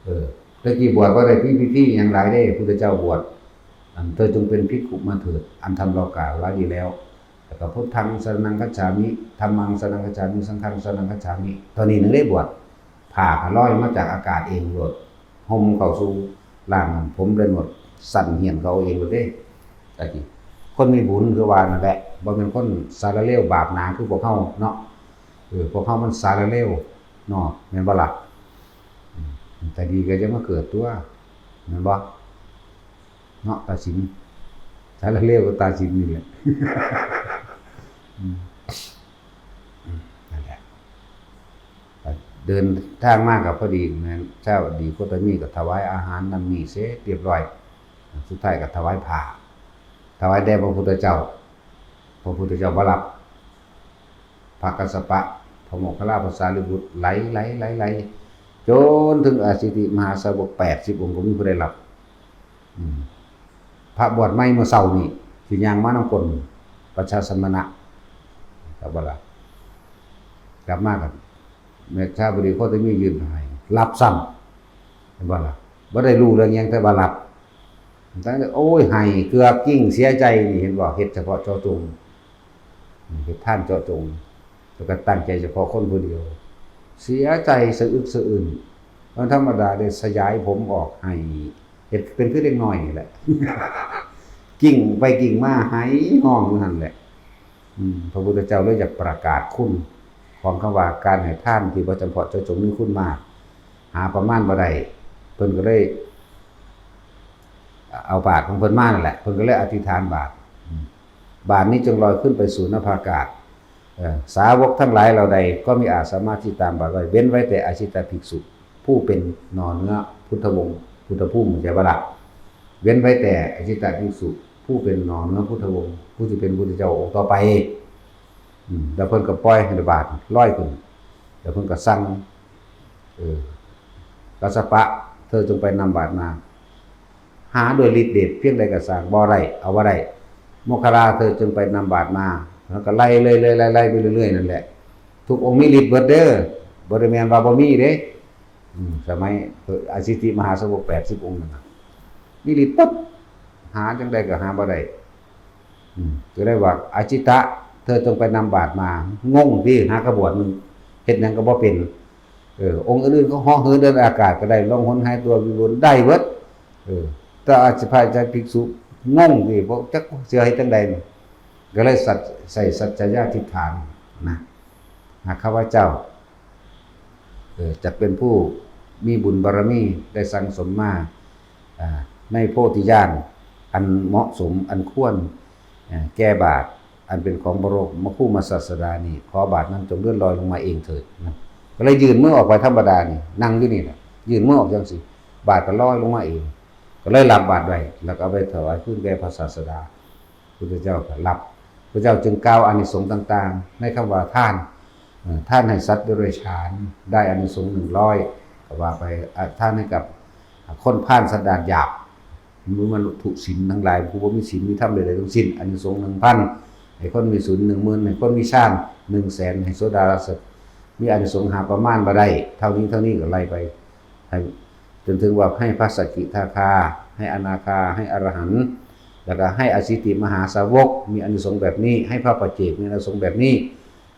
เออ แต่กี้บวชบ่ได้มีพิธีหยังหลายเด้ พุทธเจ้าบวช อันเธอจงเป็นภิกขุมาเถิด อันธรรมเรากล่าวไว้ดีแล้ว แล้วก็พุทธังสรณังคัจฉามิ ธัมมังสรณังคัจฉามิ สังฆังสรณังคัจฉามิ ตอนนี้นึงได้บวช ผ้าก็ลอยมาจากอากาศเองโลด ห่มเข้าสู่ร่าง ผมเลยหมด สั่นเหี่ยนเขาเองโลดเด้ ตะกี้ คนมีบุญคือว่านั่นแหละ บ่แม่นคนสารเลวบาปหนาคือพวกเฮาเนาะ เออ พวกเฮามันสารเลวเนาะ แม่นบ่ล่ะ อืม แต่ดีก็จะมาเกิดตัว แม่นบ่ เนาะ ตาสิน สารเลวก็ตาสินนี่แหละ อืม อืม นั่นแหละ เดินทางมาก็พอดีแม่น เช้าดีโคตมีก็ถวายอาหารนั่นนี่เสร็จเรียบร้อย สุดท้ายก็ถวายผ้า ถวายแด่พระพุทธเจ้า พระพุทธเจ้าบ่รับ พระกัสสปะ พระโมคคัลลา พระสารีบุตร ไหล ไหล ไหล ไหล จนถึงอสิทธิมหาสาวกแปดสิบองค์ก็มีผู้ได้รับ อืม พระบวชใหม่เมื่อเช้านี่ สิย่างมานำกลนประชาสมณะ ครับบ่ล่ะ กลับมากัน แม่ค้าพอดีโคตมียื่นให้ รับซ้ำ เห็นบ่ล่ะ บ่ได้รู้เรื่องหยังแต่ว่ารับ ตั้งแต่ โอ้ย ไห้ เกือบยิ่งเสียใจนี่ เห็นบ่ เฮ็ดเฉพาะเจาะจง เฮ็ดทานเจาะจง แล้วก็ตั้งใจเฉพาะคนผู้เดียว เสียใจสะอึกสะอื้น มันธรรมดาได้สยายผมออกไห้ เฮ็ดเป็นคือเด็กน้อยนี่แหละ กิ่งไปกิ่งมาไห้ฮ้องอยู่หั่นแหละ อืม พระพุทธเจ้าเลยอยากประกาศคุณของคำว่าการให้ทานที่บ่จำเพาะเจาะจงมีคุณมาก หาประมาณบ่ได้ เพิ่นก็เลย เอาบาตรของเพิ่นมานั่นแหละ เพิ่นก็เลยอธิษฐานบาตร อืม บาตรนี้จงลอยขึ้นไปสู่นภาอากาศ เอ่อ สาวกทั้งหลายเหล่าใดก็มิอาจสามารถที่ตามบาตรได้ เว้นไว้แต่อาชิตภิกษุ ผู้เป็นหน่อเนื้อพุทธวงศ์ พุทธภูมิ เข้าใจบ่ล่ะ เว้นไว้แต่อาชิตภิกษุ ผู้เป็นหน่อเนื้อพุทธวงศ์ ผู้ที่เป็นพุทธเจ้าองค์ต่อไป อืม แล้วเพิ่นก็ปล่อยให้บาตรลอยขึ้น แล้วเพิ่นก็สั่ง เออ กัสสปะ เธอจงไปนำบาตรมา หาด้วยฤทธิ์เดชเพียงใดก็สร้าง บ่ได้ เอาบ่ได้ โมคคัลลา เธอจงไปนำบาตรมา แล้วก็ไล่เรื่อยๆ ไล่ๆ ไปเรื่อยๆ นั่นแหละ ทุกองค์มีฤทธิ์เบิดเด้อ บ่ได้แม่นว่าบ่มีเด้ อืม สมัย เอ่อ อสิทธิมหาสาวกแปดสิบองค์นั่นน่ะ มีฤทธิ์ปุ๊บ หาจั่งใดก็หาบ่ได้ อืม ก็เลยว่า อาชิตะ เธอจงไปนำบาตรมา งงติ หากระบวนหนึ่ง เฮ็ดหยังก็บ่เป็น เออ องค์อื่นๆ ก็เหาะเหินเดินอากาศก็ได้ ล่องหนหายตัววิรุณได้เบิด เออ แต่อาชิตะภิกษุ งงติ บ่จักสิเฮ็ดจั่งใด ก็เลยสัตย์ ใส่สัจจยาธิษฐานนะ หากข้าพเจ้า เอ่อ จักเป็นผู้มีบุญบารมีได้สั่งสมมา อ่า ในโพธิญาณอันเหมาะสมอันควร อ่า แก่บาตรอันเป็นของบรมครูมาศาสดานี้ ขอบาตรนั้นจงเลื่อนลอยลงมาเองเถิดนะ ก็เลยยื่นมือออกไปธรรมดานี่ นั่งอยู่นี่แหละ ยื่นมือออกจังซี่ บาตรก็ลอยลงมาเอง ก็เลยรับบาตรไว้ แล้วก็เอาไปถวายคืนแก่พระศาสดา พุทธเจ้าก็รับ พระเจ้าจึงกล่าวอานิสงส์ต่างๆ ในคำว่าทาน เอ่อ ทานให้สัตว์เดรัจฉาน ได้อานิสงส์หนึ่งร้อย ก็ว่าไป อ่ะ ทานให้กับคนพาลสันดานหยาบ มนุษย์ทุศีลทั้งหลาย ผู้บ่มีศีลมีธรรมใดๆทั้งสิ้น อานิสงส์หนึ่งพัน ให้คนมีศีลหนึ่งหมื่น ให้คนมีฌานหนึ่งแสน ให้โสดาบัน มีอานิสงส์หาประมาณบ่ได้ เท่านี้เท่านี้ก็ไล่ไป ให้ จนถึงว่าให้พระสกิทาคา ให้อนาคา ให้อรหันต์ แล้วก็ให้อสิทธิมหาสาวก มีอานิสงส์แบบนี้ ให้พระปัจเจก มีอานิสงส์แบบนี้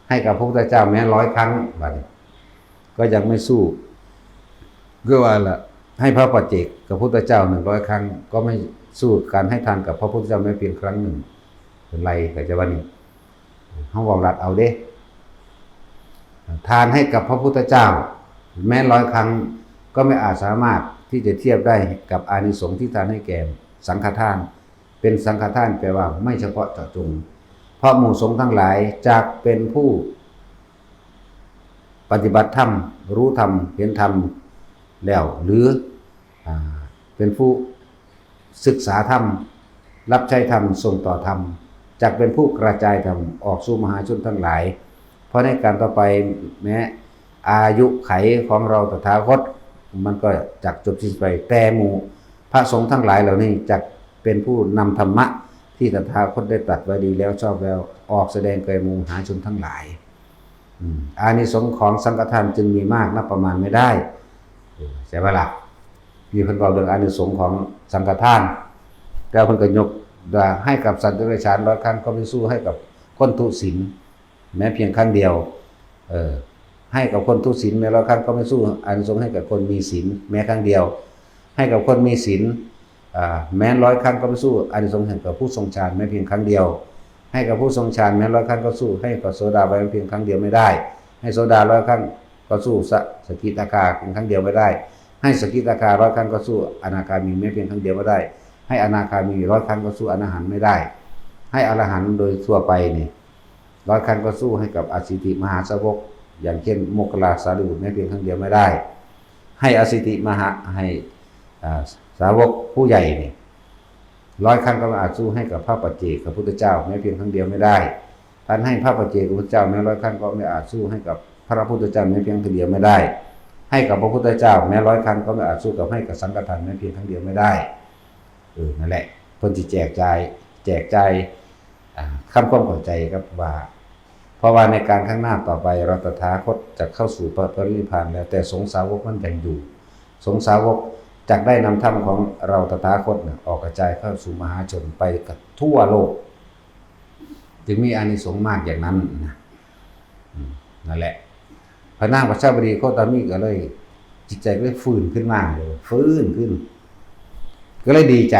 ให้กับพระพุทธเจ้าแม้ร้อยครั้ง บัดนี้ ก็ยังไม่สู้ คือว่าล่ะ ให้พระปัจเจกกับพุทธเจ้าหนึ่งร้อยครั้ง ก็ไม่สู้การให้ทานกับพระพุทธเจ้าแม้เพียงครั้งหนึ่ง เป็นไร เข้าใจบ่นี่ เฮาเว้ารัดเอาเด้ ทานให้กับพระพุทธเจ้า แม้ร้อยครั้ง ก็ไม่อาจสามารถที่จะเทียบได้กับอานิสงส์ที่ทานให้แก่สังฆทาน เป็นสังฆทานแปลว่าไม่เฉพาะเจาะจง เพราะหมู่สงฆ์ทั้งหลายจักเป็นผู้ปฏิบัติธรรม รู้ธรรม เห็นธรรมแล้ว หรือ อ่า เป็นผู้ศึกษาธรรม รับใช้ธรรม ส่งต่อธรรม จักเป็นผู้กระจายธรรมออกสู่มหาชนทั้งหลาย เพราะในการต่อไปแม้อายุไขของเราตถาคต มันก็จักจบสิ้นไป แต่หมู่พระสงฆ์ทั้งหลายเหล่านี้จักเป็นผู้นำธรรมะที่ตถาคตได้ตรัสไว้ดีแล้วชอบแล้วออกแสดงแก่หมู่มหาชนทั้งหลาย อืม อานิสงส์ของสังฆทานจึงมีมากนับประมาณไม่ได้ เออ ใช่ปะล่ะ นี่เพิ่นเว้าเรื่องอานิสงส์ของสังฆทาน แต่เพิ่นก็ยกว่าให้กับสัตว์เดรัจฉานร้อยครั้งก็ไม่สู้ให้กับคนทุศีลแม้เพียงครั้งเดียว เออ ให้กับคนทุศีลแม้ร้อยครั้งก็ไม่สู้อานิสงส์ให้กับคนมีศีลแม้ครั้งเดียว ให้กับคนมีศีล อ่า แม้ร้อยครั้งก็ไม่สู้อานิสงส์แห่งกับผู้ทรงฌานแม้เพียงครั้งเดียว ให้กับผู้ทรงฌานแม้ร้อยครั้งก็สู้ให้กับโสดาบันเพียงครั้งเดียวไม่ได้ ให้โสดาร้อยครั้งก็สู้สสกิทาคาเพียงครั้งเดียวไม่ได้ ให้สกิทาคาร้อยครั้งก็สู้อนาคามีแม้เพียงครั้งเดียวไม่ได้ ให้อนาคามีร้อยครั้งก็สู้อรหันต์ไม่ได้ ให้อรหันต์โดยทั่วไปนี่ร้อยครั้งก็สู้ให้กับอสิทธิมหาสาวก อย่างเช่นโมคคัลลาสารีบุตรแม้เพียงครั้งเดียวไม่ได้ ให้อสิทธิมหาให้อ่าสาวกผู้ใหญ่นี่ร้อยครั้งก็อาจสู้ให้กับพระปัจเจกพระพุทธเจ้าแม้เพียงครั้งเดียวไม่ได้ ท่านให้พระปัจเจกพระพุทธเจ้าแม้ร้อยครั้งก็ไม่อาจสู้ให้กับพระพุทธเจ้าแม้เพียงครั้งเดียวไม่ได้ ให้กับพระพุทธเจ้าแม้ร้อยครั้งก็ไม่อาจสู้กับให้กับสังฆทานแม้เพียงครั้งเดียวไม่ได้ เออนั่นแหละเพิ่นสิแจกจ่ายแจกจ่ายอ่าคำความเข้าใจครับว่า เพราะว่าในการข้างหน้าต่อไปเราตถาคตจะเข้าสู่พระปรินิพพานแล้วแต่สงฆ์สาวกมันยังอยู่ สงฆ์สาวกจักได้นำธรรมของเราตถาคตเนี่ยออกกระจายเข้าสู่มหาชนไปกับทั่วโลก จึงมีอานิสงส์มากอย่างนั้นนะอืมนั่นแหละ พระนางประชาบดีโคตมีก็เลย จิตใจก็เลยฟื้นขึ้นมาเลยฟื้นขึ้น ก็เลยดีใจ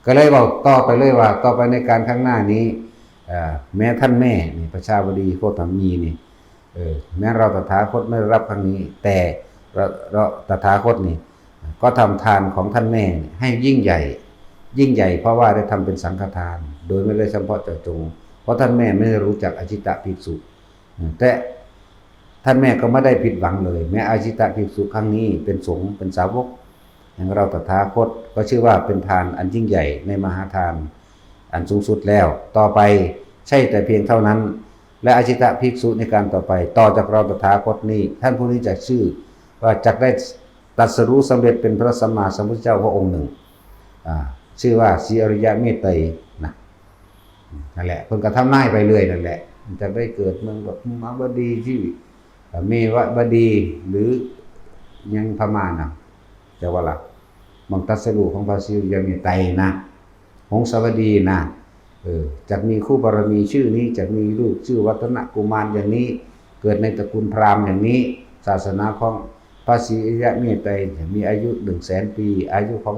ก็เลยบอกต่อไปเลยว่า ต่อไปในการข้างหน้านี้เอ่อแม้ท่านแม่นี่ประชาบดีโคตมีนี่เออแม้เราตถาคตไม่ได้รับครั้งนี้ แต่เราเราตถาคตนี่ ก็ทำทานของท่านแม่ให้ยิ่งใหญ่ ยิ่งใหญ่เพราะว่าได้ทำเป็นสังฆทาน โดยไม่ได้เฉพาะเจาะจง เพราะท่านแม่ไม่ได้รู้จักอาจิตตภิกษุ แต่ท่านแม่ก็ไม่ได้ผิดหวังเลย แม้อาจิตตภิกษุครั้งนี้เป็นสงฆ์เป็นสาวกแห่งเราตถาคต ก็ชื่อว่าเป็นทานอันยิ่งใหญ่ในมหาทานอันสูงสุดแล้ว ต่อไปใช่แต่เพียงเท่านั้น และอาจิตตภิกษุในการต่อไป ต่อจากเราตถาคตนี้ ท่านผู้นี้จะชื่อว่าจักได้ตรัสรู้สำเร็จเป็นพระสัมมาสัมพุทธเจ้าพระองค์หนึ่งอ่าชื่อว่าศรีอริยะเมตไตรยนะนั่นแหละเพิ่นก็ทำนายไปเรื่อยนั่นแหละ จะได้เกิดเมืองแบบมบดีที่เมวบดีหรือยังพม่านะจะว่าละมังตัสรู้ของพระศรีอริยะเมตไตรยนะ หงสาวดีนะเออจากมีคู่บารมีชื่อนี้จากมีลูกชื่อวัฒนกุมารอย่างนี้ เกิดในตระกูลพราหมณ์อย่างนี้ ศาสนาของพระศรีอริยะเมตไตรยมีอายุหนึ่งแสนปี อายุของ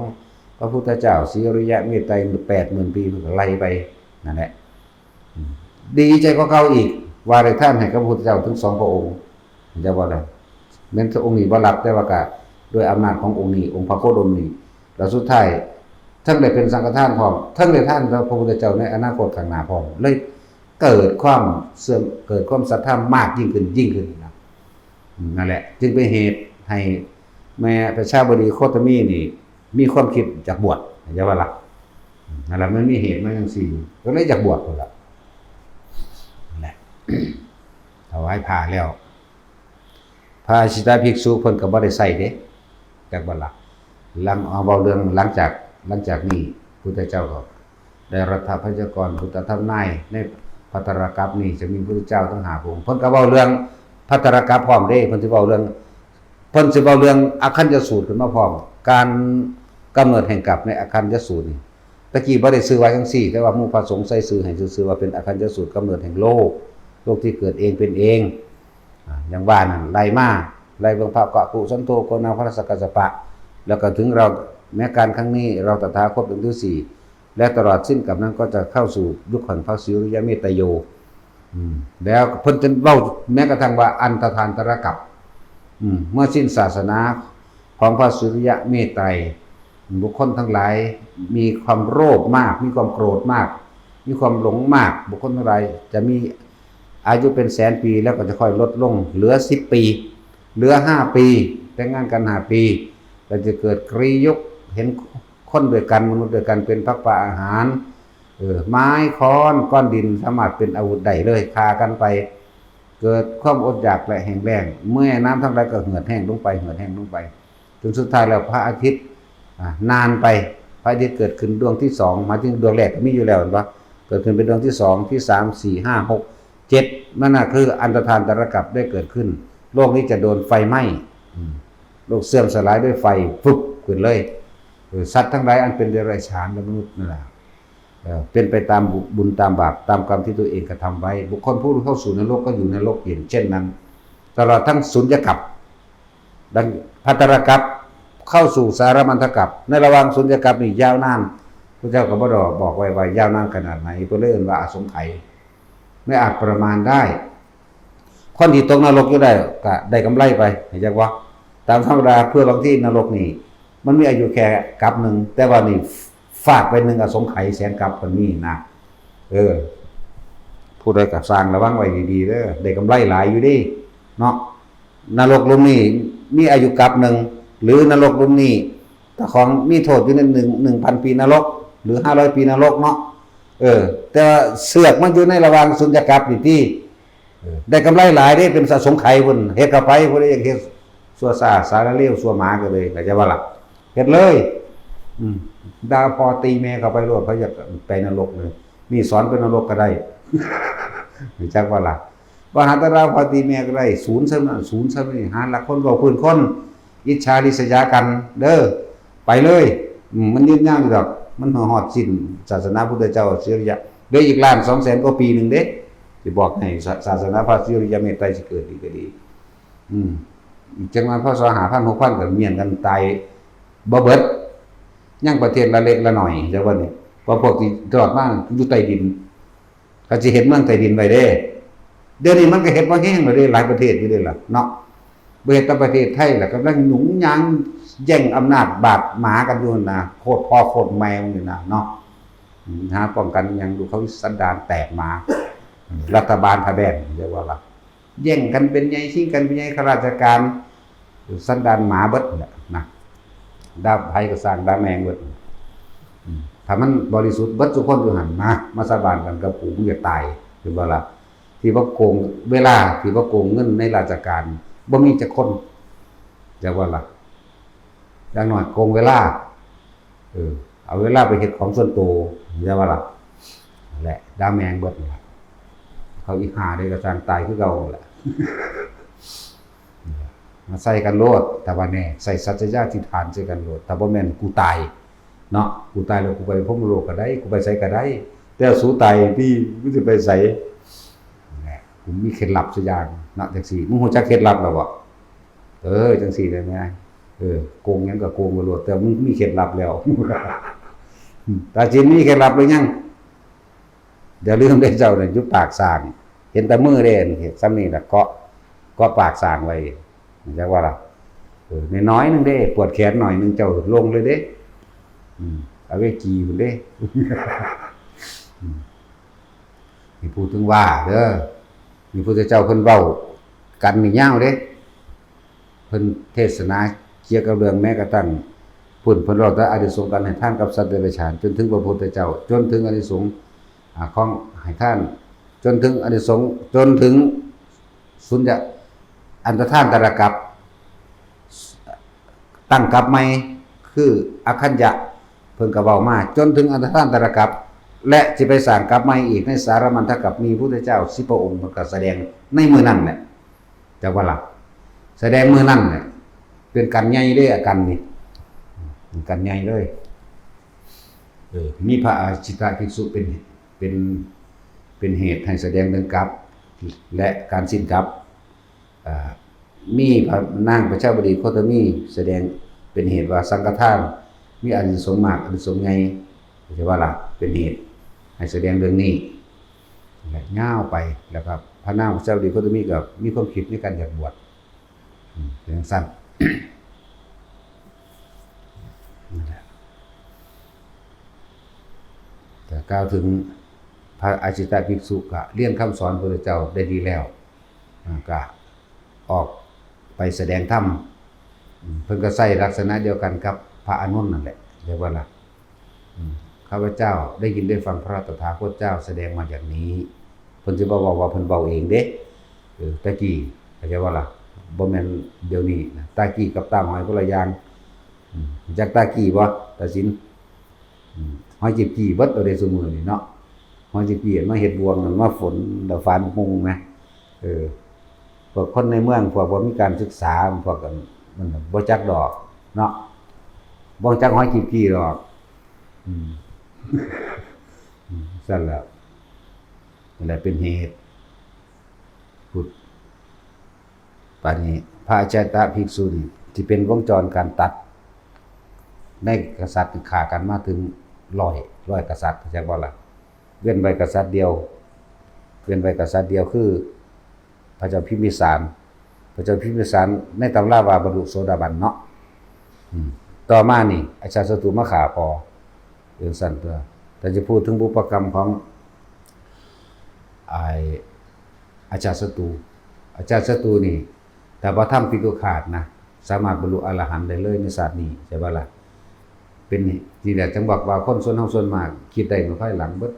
พระพุทธเจ้าศรีอริยะเมตไตรยแปดหมื่นปีมันก็ไล่ไปนั่นแหละ ดีใจก็เก่าอีก ว่าได้ท่านให้กับพระพุทธเจ้าถึงสองพระองค์จะว่าอะไรแม้นองค์นี้บ่รับแต่ว่ากะด้วยอำนาจขององค์นี้องค์พระโคดมนี้แล้วสุดท้ายทั้งได้เป็นสังฆทานพร้อมทั้งได้ท่านพระพุทธเจ้าในอนาคตข้างหน้าพร้อมเลยเกิดความเสื่อมเกิดความศรัทธามากยิ่งขึ้นยิ่งขึ้นนะนั่นแหละ จึงเป็นเหตุให้แม่ประชาบดีโคตมีนี่ มีความคิดจากบวชจะว่าละนั่นแหละมันมีเหตุมาอย่างสี่ก็เลยอยากบวชคนละนั่นแหละถวายผ้าแล้วพระสิทธิภิกษุเพิ่นก็บ่ได้ใส่เด้จากบ่ละหลังเอาเบาเรื่องหลังจากหลังจากนี้พุทธเจ้าก็ได้รัฐพยากรพุทธธรรมนายในพัตตรกับนี่จะมีพุทธเจ้าทั้งหาพระองค์เพิ่นก็เบาเรื่องพัตตรกับพร้อมเด้เพิ่นที่เบาเรื่อง เพิ่นสิเว้าเรื่องอคัญญสูตรขึ้นมาพร้อม การกำเนิดแห่งกลับในอคัญญสูตรนี่ตะกี้บ่ได้ชื่อว่าจังซี่ แต่ว่าหมู่พระสงฆ์ใส่ชื่อให้ชื่อว่าเป็นอคัญญสูตรกำเนิดแห่งโลก โลกที่เกิดเองเป็นเองอ่าอย่างว่านั่นไล่มาไล่เบิ่งพระกะกุสันโธโกนาพระสกกัสสปะ แล้วก็ถึงเราแม้การครั้งนี้เราตถาคตองค์ที่สี่ และตลอดสิ้นกับนั้นก็จะเข้าสู่ยุคแห่งพระสิริยะเมตโตอืมแล้วเพิ่นจนเว้าแม้กระทั่งว่าอันตทานตรกับอืมเมื่อสิ้นศาสนาของพระสิริยะเมตไตรบุคคลทั้งหลายมีความโลภมาก มีความโกรธมาก มีความหลงมาก บุคคลทั้งหลายจะมีอายุเป็นแสนปีแล้วก็จะค่อยลดลงเหลือสิบปี เหลือห้าปี แต่งงานกันห้าปีเราจะเกิดกรียุคเห็น คนด้วยกันมนุษย์ด้วยกันเป็นผักปลาอาหารเออไม้ค้อนก้อนดินสามารถเป็นอาวุธได้เลยฆ่ากันไป เกิดความอดอยากและแห้งแล้งเมื่อน้ำทั้งหลายก็เหือดแห้งลงไปเหือดแห้งลงไปจนสุดท้ายแล้วพระอาทิตย์อ่านานไปพระอาทิตย์เกิดขึ้นดวงที่สองหมายถึงดวงแรกก็มีอยู่แล้วเห็นปะเกิดขึ้นเป็นดวงที่สองที่สามสี่ห้าหกเจ็ดนั่นน่ะคืออันตรธานตรกับได้เกิดขึ้น โลกนี้จะโดนไฟไหม้อืมโลกเสื่อมสลายด้วยไฟฟึบขึ้นเลยเออสัตว์ทั้งหลายอันเป็นเดรัจฉานและมนุษย์นั่นแหละเออเป็นไปตามบุบุญตามบาปตามกรรมที่ตัวเองกระทำไว้ บุคคลผู้เข้าสู่นรกก็อยู่นรกเย็นเช่นนั้น ตลอดทั้งสุญญกับดังภัตตรกับเข้าสู่สารมัณฑกับในระหว่างสุญญกับนี่ยาวนาน พระเจ้าก็บ่ได้บอกไว้ว่ายาวนานขนาดไหน เพิ่นเลยเอิ้นว่าอสงไขย ไม่อาจประมาณได้ คนที่ตกนรกอยู่ได้ก็ได้กำไรไป เห็นจักบ่ ตามธรรมดา เพื่อบางทีนรกนี่ มันมีอายุแค่กับหนึ่ง แต่ว่านี่ฟาดไปหนึ่งอสงไขยแสนกับก็มีนะ เออ ผู้ใดก็สร้างระวังไว้ดีๆเด้อ ได้กำไรหลายอยู่เด้ เนาะ นรกหลุมนี้มีอายุกับหนึ่ง หรือนรกหลุมนี้ เจ้าของมีโทษอยู่ในหนึ่ง หนึ่งพันปีนรก หรือห้าร้อยปีนรกเนาะ เออ แต่ว่าเสือกมันอยู่ในระหว่างสุญญากาศนี่ติ เออ ได้กำไรหลายเด้ เป็นอสงไขยพุ้น เฮ็ดเข้าไป ผู้ใดอยากเฮ็ดชั่วซ่าสารเลวชั่วหมาก็เลย เข้าใจบ่ล่ะ เฮ็ดเลย อืม ด่าพ่อตีแม่เข้าไปโลด เขาอยากไปนรกเลย นี่สอนไปนรกก็ได้ รู้จักบ่ล่ะ บ่หาแต่ด่าพ่อตีแม่ก็ได้ ศูนย์ซะนั่น ศูนย์ซะนี่ หาหลักคนเว้าพื้นคน อิจฉาริษยากัน เด้อ ไปเลย อืม มันยืนยาวอยู่ดอก มันฮอดสิ้นศาสนาพุทธเจ้าสุริยะ เหลืออีกล้านสองแสนกว่าปีหนึ่งเด้ สิบอกให้ ศา- ศาสนาพระสุริยะเมตไตรยสิเกิดอีกก็ดี อืม อีกจักหน่อย พ.ศ. ห้าพัน หกพัน ก็เมี้ยนกันตายบ่เบิด ยังประเทศละเล็กละน้อย จักว่านี่ เพราะพวกที่รอดมาอยู่ใต้ดิน เขาสิเฮ็ดเมืองใต้ดินไว้เด้ เดี๋ยวนี้มันก็เฮ็ดมาแฮงแล้วเด้ หลายประเทศอยู่เด้ล่ะเนาะ บ่เฮ็ดแต่ประเทศไทยล่ะ กำลังหยุงหยางแย่งอำนาจบาดหมางกันอยู่นั่นนะ โคตรพ่อโคตรแม่มันอยู่นะเนาะ อืม หาป้องกันหยังดู เขาสันดานแตกหมา รัฐบาลทะแบน เรียกว่าล่ะ แย่งกันเป็นใหญ่ ชิงกันเป็นใหญ่ ข้าราชการ สันดานหมาเบิดนั่นแหละนะ ด่าไผก็สร้างด่าแม่งเบิด อืม ถ้ามันบริสุทธิ์เบิดทุกคนอยู่หั่นนะ มาสาบานกันกับกู มึงจะตาย เห็นบ่ล่ะ ที่ว่าโกงเวลา ที่ว่าโกงเงินในราชการ บ่มีจักคน จักว่าล่ะ อย่างน้อยโกงเวลา เออ เอาเวลาไปเฮ็ดของส่วนตัว จักว่าล่ะ นั่นแหละ ด่าแม่งเบิดนั่นล่ะ เขาอีห่าใดก็สร้างตายคือเก่านั่นแหละ มาใส่กันโลด แต่ว่าแน่ ใส่สัจจะอธิษฐานใส่กันโลด ถ้าบ่แม่นกูตาย เนาะ กูตายแล้วกูไปพรหมโลกก็ได้ กูไปไสก็ได้ แต่สูตายพี่ มึงสิไปไส แหม กูมีเคล็ดลับซะอย่างเนาะ จังซี่ มึงรู้จักเคล็ดลับแล้วบ่ เออ จังซี่ได้ไหม เออ โกงหยังก็โกงไปโลด แต่มึงมีเคล็ดลับแล้ว ตาจินมีเคล็ดลับหรือยัง อย่าลืมเด้อเจ้าเนี่ย อยู่ปากสร้าง เห็นแต่มือเด้ เฮ็ดส่ำนี้ล่ะ เกาะ เกาะปากสร้างไว้ จักว่าล่ะ เออ น้อยๆหนึ่งเด้ ปวดแขนหน่อยหนึ่ง เจ้าลงเลยเด้ อืม เอาไว้จี่พุ้นเด้ อืม นี่พูดถึงว่าเด้อ นี่พุทธเจ้าเพิ่นเว้ากันนี่ยาวเด้ เพิ่นเทศนาเกี่ยวกับเรื่องแม้กระทั่งพุ้น เพิ่นเว้าแต่อานิสงส์การให้ทานกับสัตว์เดรัจฉาน จนถึงพระพุทธเจ้า จนถึงอานิสงส์ อ่า ของให้ทาน จนถึงอานิสงส์ จนถึงสุญญะ อันตรธานตรกัป ตั้งกัปใหม่ คืออัคคัญญะ เพิ่นก็เว้ามา จนถึงอันตรธานตรกัป และสิไปสร้างกัปใหม่อีกในสารมัณฑกัป มีพุทธเจ้าสิบพระองค์ เพิ่นก็แสดงในมื้อนั้นแหละ จักว่าล่ะ แสดงมื้อนั้นแหละ เป็นกัณฑ์ใหญ่เด้ อาการนี่ เป็นกัณฑ์ใหญ่เลย เออ มีพระอาชิตะภิกษุเป็น เป็น เป็นเหตุให้แสดงเรื่องกัป และการสิ้นกัป อ่า มีพระนางประชาบดีโคตมีแสดงเป็นเหตุว่าสังฆทานมีอานิสงส์มาก อานิสงส์ใหญ่ เข้าใจว่าล่ะ เป็นเหตุให้แสดงเรื่องนี้ และยาวไป แล้วก็พระนางประชาบดีโคตมีก็มีความคิดในการอยากบวช อืม เป็นจั่งซั่น นั่นแหละ แต่กล่าวถึงพระอาชิตะภิกษุก็เรียนคำสอนพระพุทธเจ้าได้ดีแล้ว อ่า ก็ออกไปแสดงธรรม อืม เพิ่นก็ใช้ลักษณะเดียวกันกับพระอานนท์นั่นแหละ เรียกว่าล่ะ อืม ข้าพเจ้าได้ยินได้ฟังพระตถาคตเจ้าแสดงมาอย่างนี้ เพิ่นสิบ่เว้าว่าเพิ่นเว้าเองเด้ เออ แต่กี้ เข้าใจบ่ล่ะ บ่แม่นเดี๋ยวนี้นะ แต่กี้กับตาหอยคนละอย่าง อืม จักแต่กี้บ่ ตาสิน อืม หอยจีบกี้เบิดเอาเด้ซุมื้อนี้เนาะ หอยจีบกี้มาเฮ็ดบ่วง มาฝน แล้วฝานหุงนะ เออ พวกคนในเมือง พวกบ่มีการศึกษา พวกกัน มันบ่จักดอกเนาะ บ่จักหอยจีบกี้ดอก อืม อืม ซั่นแหละ นั่นแหละเป็นเหตุ พุทธ ปานนี้พระอาชาตะภิกษุนี่ที่เป็นวงจรการตัด ในกษัตริย์ฆ่ากันมาถึง ร้อย ร้อยกษัตริย์ เข้าใจบ่ล่ะ เว้นไว้กษัตริย์เดียว เว้นไว้กษัตริย์เดียวคือ พระเจ้าพิมพิสาร พระเจ้าพิมพิสารในตำราว่าบรรลุโสดาบันเนาะ อืม ต่อมานี่ อาชาติศัตรูมาฆ่าพ่อ เป็นสั้นตัว แต่จะพูดถึงบุพกรรมของ ไอ้ อาชาติศัตรู อาชาติศัตรูนี่ ถ้าบ่ทำปิตุฆาตนะ สามารถบรรลุอรหันต์ได้เลยในชาตินี้ ใช่บ่ล่ะ เป็นนี่แหละจั่งบอกว่าคนส่วนเฮาส่วนมาก คิดได้มาภายหลังเบิด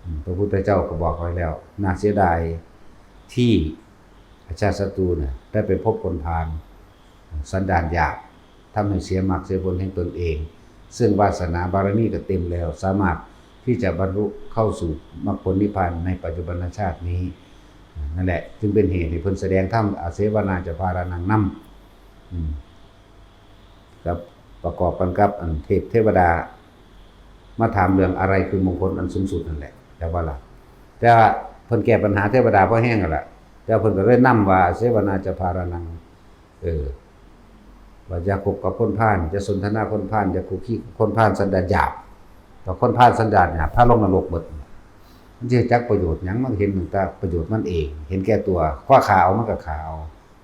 อืม พระพุทธเจ้าก็บอกไว้แล้ว น่าเสียดายที่อาชาติศัตรูเนี่ย ได้ไปพบคนพาล สันดานหยาบ ทำให้เสียมรรคเสียผลแห่งตนเอง ซึ่งวาสนาบารมีก็เต็มแล้ว สามารถที่จะบรรลุเข้าสู่มรรคผลนิพพานในปัจจุบันชาตินี้ นั่นแหละ จึงเป็นเหตุให้เพิ่นแสดงธรรม อาเสวนาจะพารานังนำ อืม ครับ ประกอบกันกับอันเทพเทวดา มาถามเรื่องอะไรคือมงคลอันสูงสุดนั่นแหละ แต่ว่าล่ะ แต่ว่าเพิ่นแก้ปัญหาเทวดาพอแฮงนั่นล่ะ แต่เพิ่นก็เลยนำว่า อาเสวนาจะพารานัง เออ ว่าอย่าคบกับคนพาล อย่าสนทนาคนพาล อย่าคุกคีกับคนพาลสันดานหยาบ แต่คนพาลสันดานหยาบ พาลงนรกหมด มันสิจักประโยชน์หยัง มันเห็นตั้งแต่ประโยชน์มันเอง เห็นแก่ตัว พอฆ่าเอามันก็ฆ่าเอา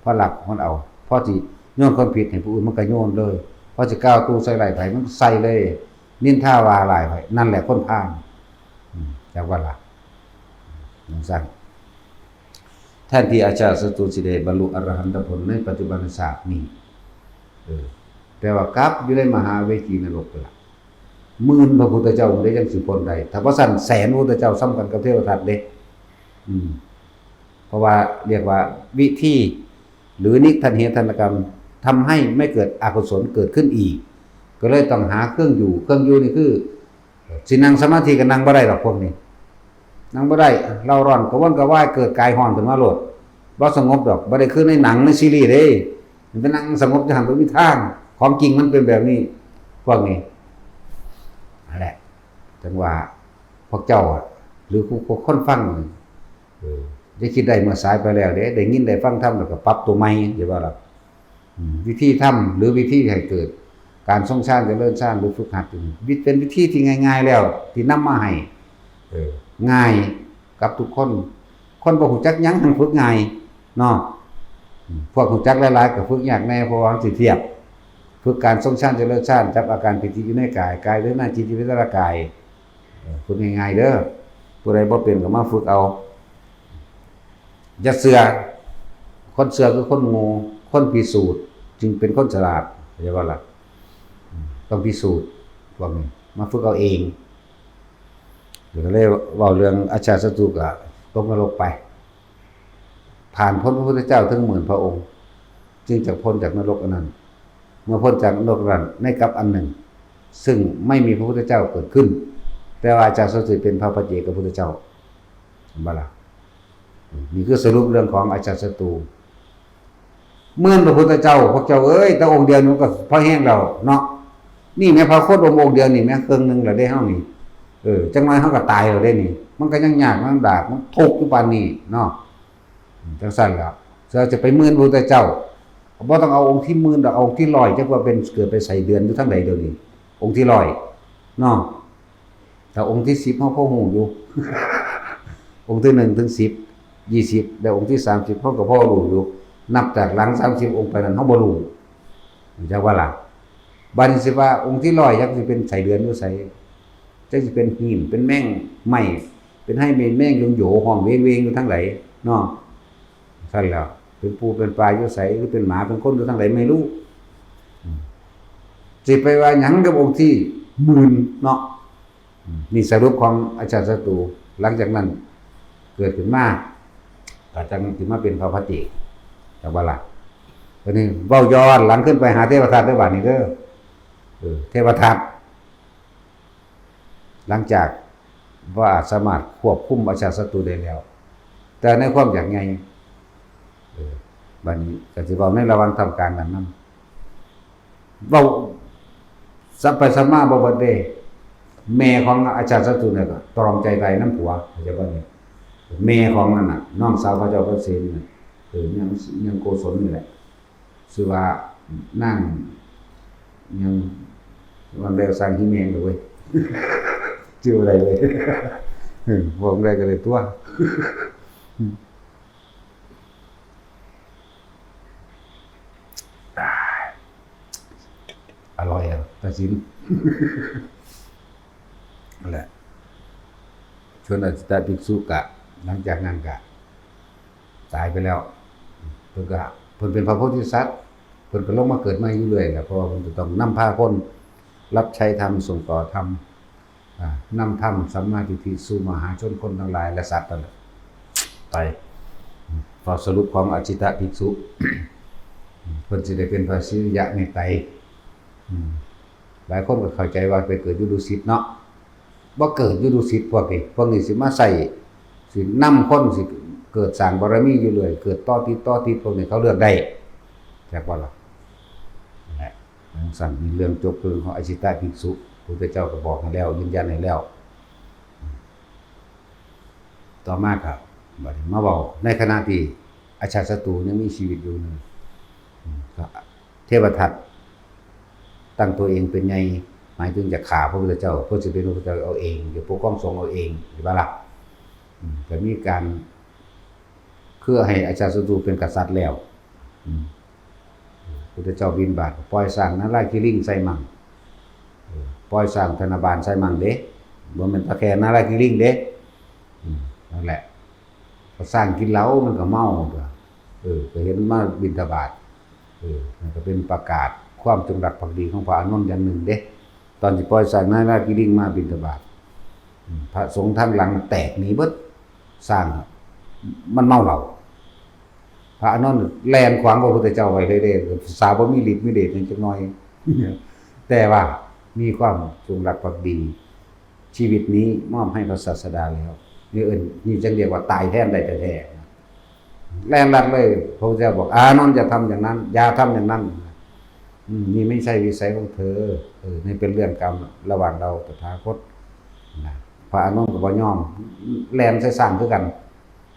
พอลักมันเอา พอสิโยนความผิดให้ผู้อื่นมันก็โยนเลย พอสิกล่าวตู่ใส่ร้ายไผมันก็ใส่เลย นินทาว่าร้ายไผ นั่นแหละคนพาล อืม จักว่าล่ะ จั่งซั่น แทนที่อาชาติศัตรูสิได้บรรลุอรหันตผลในปัจจุบันชาตินี้ เออ แต่ว่ากลับอยู่ในมหาเวทีนรกไปละ หมื่นพระพุทธเจ้าได้ยังสิพ้นได้ ถ้าบ่ซั่นแสนพระพุทธเจ้าซ้ำกันกับเทวทัตเด้ อืม เพราะว่าเรียกว่าวิธี หรือนิทันเหตุทันกรรม ทำให้ไม่เกิดอกุศลเกิดขึ้นอีก ก็เลยต้องหาเครื่องอยู่ เครื่องอยู่นี่คือ สินั่งสมาธิก็นั่งบ่ได้ดอกพวกนี้ นั่งบ่ได้ เร่าร้อนกระวนกระวาย เกิดกายร้อนขึ้นมาโลด บ่สงบดอก บ่ได้คือในหนังในซีรีส์เด้ มันไปนั่งสงบอยู่หั่นบ่มีทาง ของจริงมันเป็นแบบนี้ พวกนี้ นั่นแหละ จั่งว่าพวกเจ้าอะ หรือผู้ ผู้คนฟังนี่ เออ อย่าคิดได้เมื่อสายไปแล้วเด้ ได้ยินได้ฟังธรรมแล้วก็ปรับตัวใหม่ อย่าว่าล่ะ อืม วิธีทำหรือวิธีให้เกิดการทรงฌานเจริญฌานหรือฝึกหัดอยู่นี่ วิ- เป็นวิธีที่ง่ายๆแล้ว ที่นำมาให้ เออ ง่ายกับทุกคน คนบ่ฮู้จักหยังหั้นฝึกง่ายเนาะ อืม พวกฮู้จักหลายๆก็ฝึกยากแน่ เพราะว่ามันสิเทียบ ฝึกการทรงฌานเจริญฌาน จับอาการปิติอยู่ในกาย กายเวทนา จิต จิตเวทนากาย เออ ฝึกง่ายๆเด้อ ผู้ใดบ่เป็นก็มาฝึกเอา อย่าเชื่อ คนเชื่อคือคนโง่ คนพิสูจน์จึงเป็นคนฉลาด เข้าใจบ่ล่ะ อืม ต้องพิสูจน์ พวกนี้ มาฝึกเอาเอง เดี๋ยวก็เลยเว้าเรื่องอาชาติศัตรูก็ตกนรกไป ผ่านพ้นพระพุทธเจ้าถึงหมื่นพระองค์ จึงจะพ้นจากนรกอันนั้น เมื่อพ้นจากนรกนั้น ในกัปอันหนึ่ง ซึ่งไม่มีพระพุทธเจ้าเกิดขึ้น แต่ว่าอาชาติศัตรูเป็นพระปัจเจกพุทธเจ้า เห็นบ่ล่ะ นี่คือสรุปเรื่องของอาชาติศัตรู หมื่นพระพุทธเจ้า พวกเจ้าเอ้ย แต่องค์เดียวนี่มันก็พอแฮงแล้วเนาะ นี่แม่พระโคดมองค์เดียวนี่แม่เครื่องหนึ่งแล้วเด้เฮานี่ เออ จักหน่อยเฮาก็ตายแล้วเด้นี่ มันก็ยังยากลำบาก มันทุกข์อยู่ปานนี้เนาะ จั่งซั่นล่ะ เจ้าจะไปหมื่นพระพุทธเจ้า บ่ต้องเอาองค์ที่หมื่นดอก เอาองค์ที่ร้อย จักว่าเป็นเกิดไปไส้เดือนอยู่ทางใดเดี๋ยวนี้ องค์ที่ร้อยเนาะ แต่องค์ที่สิบเฮาพอฮู้อยู่ องค์ที่หนึ่งถึงสิบ ยี่สิบ และองค์ที่สามสิบเฮาก็พอรู้อยู่ นับจากหลังสามสิบองค์ไปนั้นเฮาบ่รู้ จักว่าล่ะ บัดนี้สิว่าองค์ที่ร้อยจักสิเป็นไส้เดือนอยู่ไส จักสิเป็นหีน เป็นแมงไม้ เป็นไฮเป็นแมงโยงโยห้องเวงๆอยู่ทางใดเนาะ ซั่นแหล้ว เป็นปูเป็นปลาอยู่ไส หรือเป็นหมาเป็นคนอยู่ทางใดไม่รู้ อืม สิไปว่าหยังกับองค์ที่หมื่นเนาะ อืม นี่สรุปของอาชาติศัตรู หลังจากนั้นเกิดขึ้นมา ก็จั่งสิมาเป็นพระปัจเจก จักว่าล่ะ ตอนนี้เว้าย้อนหลังขึ้นไปหาเทวทัตเด้อบาดนี้เด้อ เออ เทวทัต หลังจากว่าสามารถควบคุมอาชาติศัตรูได้แล้ว แต่ในความอยากใหญ่ เออ บัดนี้ก็สิเว้าในระหว่างท่ามกลางนั้นนำ เว้าสับไปสับมาบ่เบิดเด้ แม่ของอาชาติศัตรูเนี่ยก็ตรอมใจตายนำผัว เข้าใจบ่นี่ แม่ของนั่นน่ะ น้องสาวพระเจ้าพระเสนน่ะ เออ ยัง ยังโกศลนี่แหละ ชื่อว่านาง ยัง วันแล้วสร้างฮีแมงเลยเว้ย ชื่ออะไรเลย เออบอกได้ก็เลยตัว อร่อยอ่ะตาสินนั่นแหละ ชวนอาจิตภิกษุกะ หลังจากนั้นกะ ตายไปแล้ว เพิ่นก็ เพิ่นเป็นพระโพธิสัตว์ เพิ่นก็ลงมาเกิดใหม่อยู่เรื่อยแหละ เพราะว่าเพิ่นจะต้องนำพาคนรับใช้ธรรม ส่งต่อธรรม อ่า นำธรรมสัมมาทิฏฐิสู่มหาชนคนทั้งหลายและสัตว์นั่นแหละ ไป ข้อสรุปของอาจิตภิกษุ เพิ่นสิได้เป็นพระศรีอริยะเมตไตร อืม หลายคนก็เข้าใจว่าไปเกิดอยู่ดุสิตเนาะ บ่เกิดอยู่ดุสิตพวกนี้ พวกนี้สิมาใส่ สินำคน สิเกิดสร้างบารมีอยู่เรื่อย เกิดต่อติดต่อติด พวกนี้เขาเลือกได้ จักบ่ล่ะ นั่นแหละ จั่งซั้น มีเรื่องจบเรื่องของอาจิตภิกษุ พุทธเจ้าก็บอกให้แล้ว ยืนยันให้แล้ว ต่อมาก็บัดนี้มาเว้าในขณะที่อาชาติศัตรูยังมีชีวิตอยู่นั่น อืม ก็เทวทัตตั้งตัวเองเป็นใหญ่ หมายถึงจะฆ่าพระพุทธเจ้า เพื่อสิเป็นพระพุทธเจ้าเอาเอง จะปกครองสงฆ์เอาเอง เห็นบ่ล่ะ อืม ก็มีการ คือให้อาชาติศัตรูเป็นกษัตริย์แล้ว อืม พุทธเจ้าบิณฑบาต ปล่อยช้างนารายณ์คิริงใส่มั่ง เออ ปล่อยช้างธนบาลใส่มั่งเด้ บ่แม่นตะแค่นารายณ์คิริงเด้ อืม นั่นแหละ ก็ช้างกินเหล้ามันก็เมาตัว เออ ก็เห็นมาบิณฑบาต เออ มันก็เป็นประกาศความจงรักภักดีของพระอานนท์อย่างหนึ่งเด้ ตอนที่ปล่อยช้างนารายณ์คิริงมาบิณฑบาต อืม พระสงฆ์ทางหลังแตกหนีเบิด ช้างมันเมาเหล้า พระอานนท์แล่นขวางพระพุทธเจ้าไว้เลยเด้ สาวบ่มีฤทธิ์มีเดชหยังจักหน่อย แต่ว่ามีความจงรักภักดี ชีวิตนี้มอบให้พระศาสดาแล้ว นี่เอิ้น นี่จั่งเรียกว่าตายแทนได้แท้ๆ แล่นลัดเลย พระพุทธเจ้าบอก "อานนท์อย่าทำอย่างนั้น อย่าทำอย่างนั้น" อืม "นี่ไม่ใช่วิสัยของเธอ" เออ นี่เป็นเรื่องกรรมระหว่างเราตถาคตนะ พระอานนท์ก็บ่ยอม แล่นใส่ช้างคือกัน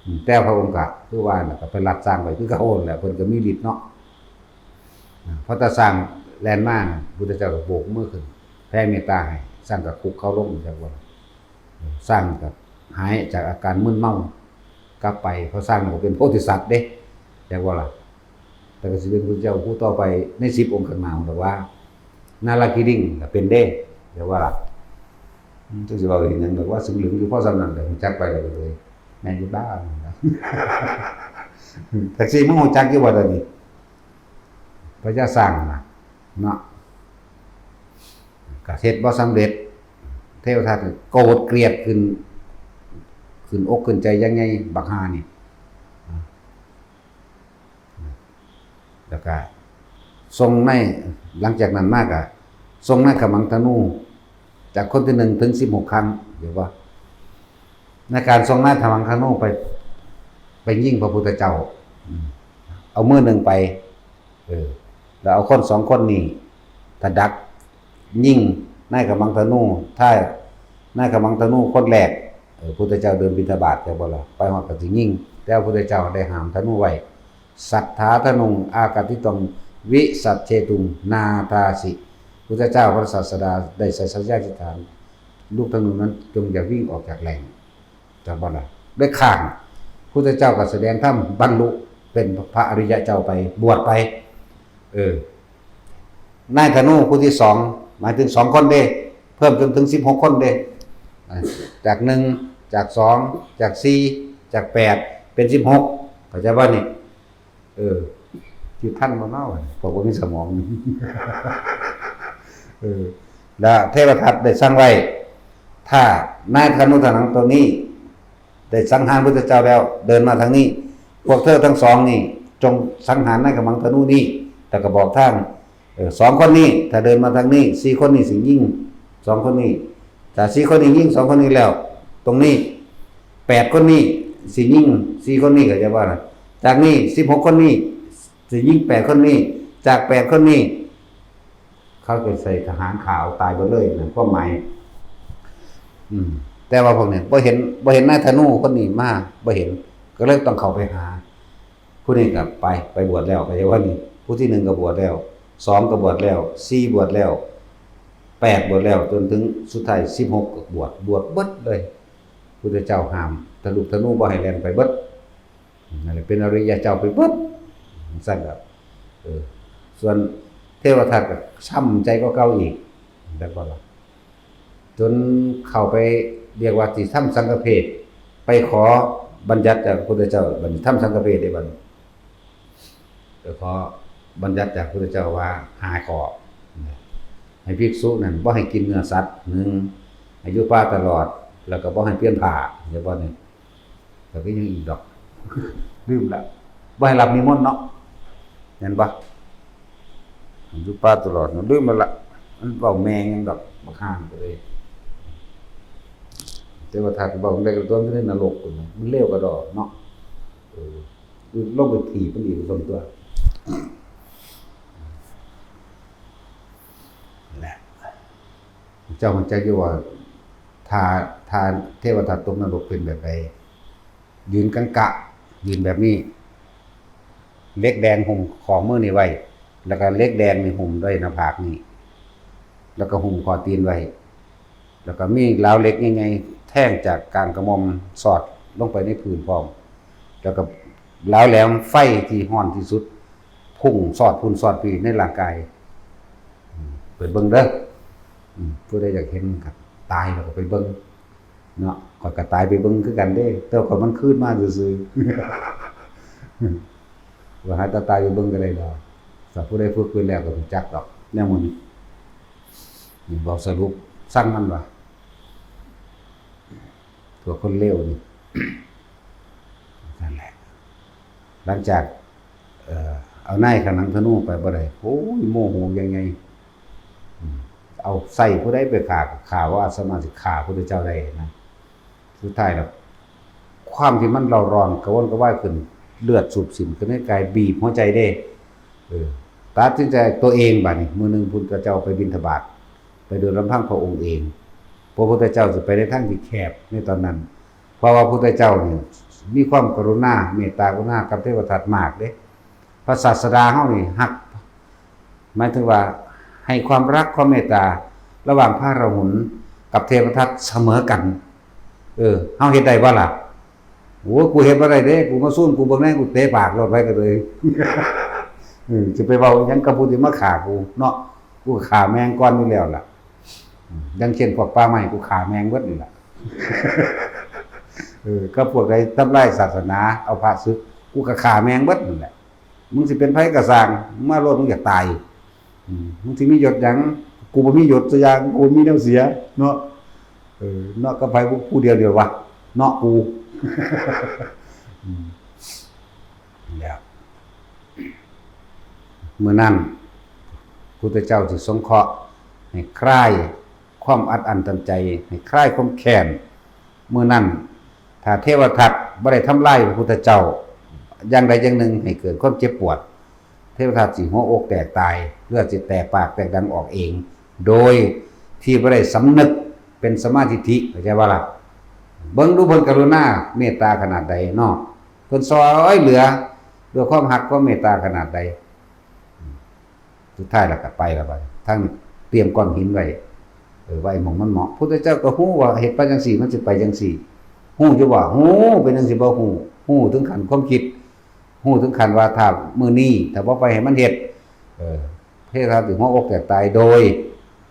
อืม แต่พระองค์ก็คือว่าน่ะ ก็ไปลัดช้างไว้คือเก่านั่นแหละ เพิ่นก็มีฤทธิ์เนาะ อ่า พอตาช้างแล่นมาน่ะ พุทธเจ้าก็โบกมือขึ้น แผ่เมตตาให้ ช้างก็คุกเข่าลง จักว่า ช้างก็หายจากอาการมึนเมา กลับไป เพราะช้างก็เป็นโพธิสัตว์เด้ จักว่าล่ะ แต่ก็สิเป็นพุทธเจ้าผู้ต่อไปในสิบองค์ข้างหน้า แต่ว่า นารายณ์คิริงก็เป็นเด้ จักว่าล่ะ อืม จักสิเว้าเห็นหยังดอก ว่าซึ่งเหลืองอยู่พอส่ำนั้นแหละ รู้จักไปแล้วก็เลย แม่นอยู่บ้า แท็กซี่ มึงรู้จักอยู่บ่ตอนนี้ พญาช้างน่ะ เนาะ ก็เฮ็ดบ่สำเร็จ เทวทัตโกรธเกลียดขึ้น ขึ้นอกขึ้นใจอย่างไง บักห่านี่ แล้วก็ส่งใน หลังจากนั้นมาก็ส่งในขมังธนู จากคนที่หนึ่งถึงสิบหกครั้ง เห็นบ่ ในการส่งในขมังธนูไป ไปยิงพระพุทธเจ้า อืม เอามือหนึ่งไป เออ แล้วเอาคนสองคนนี้ ถ้าดักยิงในขมังธนู ถ้าในขมังธนูคนแรก เออ พุทธเจ้าเดินบิณฑบาต จักบ่ล่ะ ไปฮอดก็สิยิง แต่พุทธเจ้าได้ห้ามธนูไว้ สัตถาธนุง อากัตถิตัง วิสัชเชตุง นาทาสิ พุทธเจ้าพระศาสดาได้ใส่สัตยาธิษฐาน ลูกธนูนั้นจงอย่าวิ่งออกจากแหล่ง จักบ่ล่ะ ได้ข้าง พุทธเจ้าก็แสดงธรรม บรรลุเป็นพระอริยะเจ้าไป บวชไป เออ นายธนูผู้ที่สอง หมายถึงสองคนเด้ เพิ่มจนถึงสิบหกคนเด้ อ่า จากหนึ่ง จากสอง จากสี่ จากแปด เป็นสิบหก เข้าใจบ่นี่ เออ สิทันบ่เนาะ พวกบ่มีสมอง เออ แล้วเทวทัตได้สั่งไว้ ถ้านายธนุถนอมตัวนี้ ได้สังหารพุทธเจ้าแล้ว เดินมาทางนี้ พวกเธอทั้งสองนี่ จงสังหารนายขมังธนูนี้ แล้วก็บอกทาง เออ สองคนนี้ ถ้าเดินมาทางนี้ สี่คนนี้สิยิง สองคนนี้ ถ้าสี่คนนี้ยิงสองคนนี้แล้ว ตรงนี้ แปดคนนี้สิยิง สี่คนนี้ เข้าใจบ่นะ จากนี้ สิบหกคนนี้ สิยิงแปดคนนี้ จากแปดคนนี้ เขาจะใส่ทหารฆ่าเอาตายหมดเลยนะ ความหมาย อืม แต่ว่าพวกนี้บ่เห็น บ่เห็นนายธนูคนนี้มา บ่เห็น ก็เลยต้องเข้าไปหา ผู้นี้ก็ไป ไปบวชแล้ว ก็เรียกว่านี่ ผู้ที่หนึ่งก็บวชแล้ว สองก็บวชแล้ว สี่บวชแล้ว แปดบวชแล้ว จนถึงสุดท้ายสิบหกก็บวช บวชเบิดเลย พุทธเจ้าห้าม ทะลุทะนูบ่ให้แล่นไปเบิด นั่นแหละ เป็นอริยะเจ้าไปเบิด ซั่นล่ะ เออ ส่วนเทวทัตก็ช้ำใจกว่าเก่าอีก แล้วก็ล่ะ จนเข้าไปเรียกว่าสิทำสังฆเพส ไปขอบัญญัติจากพระพุทธเจ้า บัดนี้ทำสังฆเพสได้บัดนี้ ไปขอบัญญัติจากพระพุทธเจ้าว่าห้าข้อ ให้ภิกษุนั่นบ่ให้กินเนื้อสัตว์ หนึ่ง ให้อยู่ป่าตลอด แล้วก็บ่ให้เปลี่ยนผ้า เดี๋ยวบ่นี่ แต่ก็ยังอีกดอก ลืมละ บ่ให้รับนิมนต์เนาะ แม่นบ่ อยู่ป่าตลอดเนาะ ลืมแล้วละ มันเว้าแม่งหยังดอก บักห่าก็เลย แต่ว่าถ้าเว้าได้ก็ตัวมันในนรกพุ่นนะ มันเลวกว่าดอกเนาะ เออ ลงไปถีบมันอีกคนตัว นั่นแหละ เจ้ามันจักอยู่ว่า ถ้า ถ้าเทวทัตตกนรกเป็นแบบใด ยืนกังกะ ยืนแบบนี้ เหล็กแดงหุ้มข้อมือนี่ไว้ แล้วก็เหล็กแดงนี่หุ้มด้วยหน้าผากนี่ แล้วก็หุ้มข้อตีนไว้ แล้วก็มีราวเหล็กใหญ่ๆ แทงจากกลางกระหม่อมสอดลงไปในพื้นพร้อม แล้วก็ราวแหลมไฟที่ร้อนที่สุด พุ่งสอดพุ่นสอดพีในร่างกาย อืม ไปเบิ่งเด้อ อืม ผู้ใดอยากเห็นก็ตายแล้วก็ไปเบิ่ง เนาะ ข้อยก็ตายไปเบิ่งคือกันเด้ แต่ว่าข้อยมันคืนมาซื่อๆ ว่าหาแต่ตายไปเบิ่งก็ได้ดอก ถ้าผู้ใดฝึกไปแล้วก็รู้จักดอก แนวหมู่นี้ นี่เว้าสรุป ซังมันว่า พวกคนเลวนี่ นั่นแหละ หลังจาก เอ่อ เอานายขนังธนูไปบ่ได้ โอ้ย โมโหยังไง อืม เอาใส่ผู้ใดไปฆ่าก็ฆ่า ว่าอาตมาสิฆ่าพุทธเจ้าได้นะ สุดท้ายแล้ว ความที่มันเร่าร้อนกระวนกระวายขึ้น เลือดสูบสินขึ้นในกาย บีบหัวใจเด้ เออ ตัดสินใจตัวเองบัดนี้ มื้อหนึ่งพุทธเจ้าไปบิณฑบาต ไปโดยลำพังพระองค์เอง พระพุทธเจ้าจะไปในทางที่แคบในตอนนั้น เพราะว่าพุทธเจ้านี่มีความกรุณา เมตตากรุณากับเทวทัตมากเด้ พระศาสดาเฮานี่ฮัก หมายถึงว่าให้ความรักความเมตตาระหว่างพระอรหันต์กับเทวทัตเสมอกัน เออ เฮาเฮ็ดได้บ่ล่ะ โอ้ย กูเฮ็ดบ่ได้เด้ กูมาซูม กูเบิ่งแน่ กูเตะปากโลดไปก็เลย เออ จะไปเว้าหยังกับผู้ที่มาฆ่ากูเนาะ กูก็ฆ่าแม่งก่อนอยู่แล้วล่ะ อืม อย่างเช่นพวกป่าไม้ กูฆ่าแม่งเบิดนี่ล่ะ เออ กับพวกใดทำลายศาสนา เอาพระสึก กูก็ฆ่าแม่งเบิดนั่นแหละ มึงสิเป็นไผก็ซ่าง มึงมาโลด มึงอยากตาย อืม มึงสิมียศหยัง กูบ่มียศสักอย่าง กูบ่มีแนวเสีย เนาะ เออ เนาะ กับไผผู้เดียวเดียววะ เนาะ กู อืม แล้ว มื้อนั้น พุทธเจ้าสิสงเคราะห์ให้คลายความอัดอั้นตันใจ ให้คลายความแค้น มื้อนั้น ถ้าเทวทัตบ่ได้ทำลายพระพุทธเจ้า อย่างใดอย่างหนึ่งให้เกิดความเจ็บปวด เทวทัตสิหัวอกแตกตาย เลือดสิแตกปากแตกดังออกเอง โดยที่บ่ได้สำนึกเป็นสัมมาทิฏฐิ เข้าใจบ่ล่ะ เบิ่งดูเพิ่นกรุณาเมตตาขนาดใดเนาะ เพิ่นซอยเหลือด้วยความฮักความเมตตาขนาดใด สุดท้ายแล้วก็ไปแล้วบัดนี้ ทั้งเตรียมก้อนหินไว้ เออ ไว้หม่องมันเหมาะ พุทธเจ้าก็ฮู้ว่าเฮ็ดไปจังซี่ มันสิไปจังซี่ ฮู้อยู่บ่ ฮู้ เป็นจังซี่บ่ฮู้ ฮู้ถึงขั้นความคิด ฮู้ถึงขั้นว่าถ้ามื้อนี้ ถ้าบ่ไปให้มันเฮ็ด เออ เทวทัตสิหัวอกแตกตาย โดย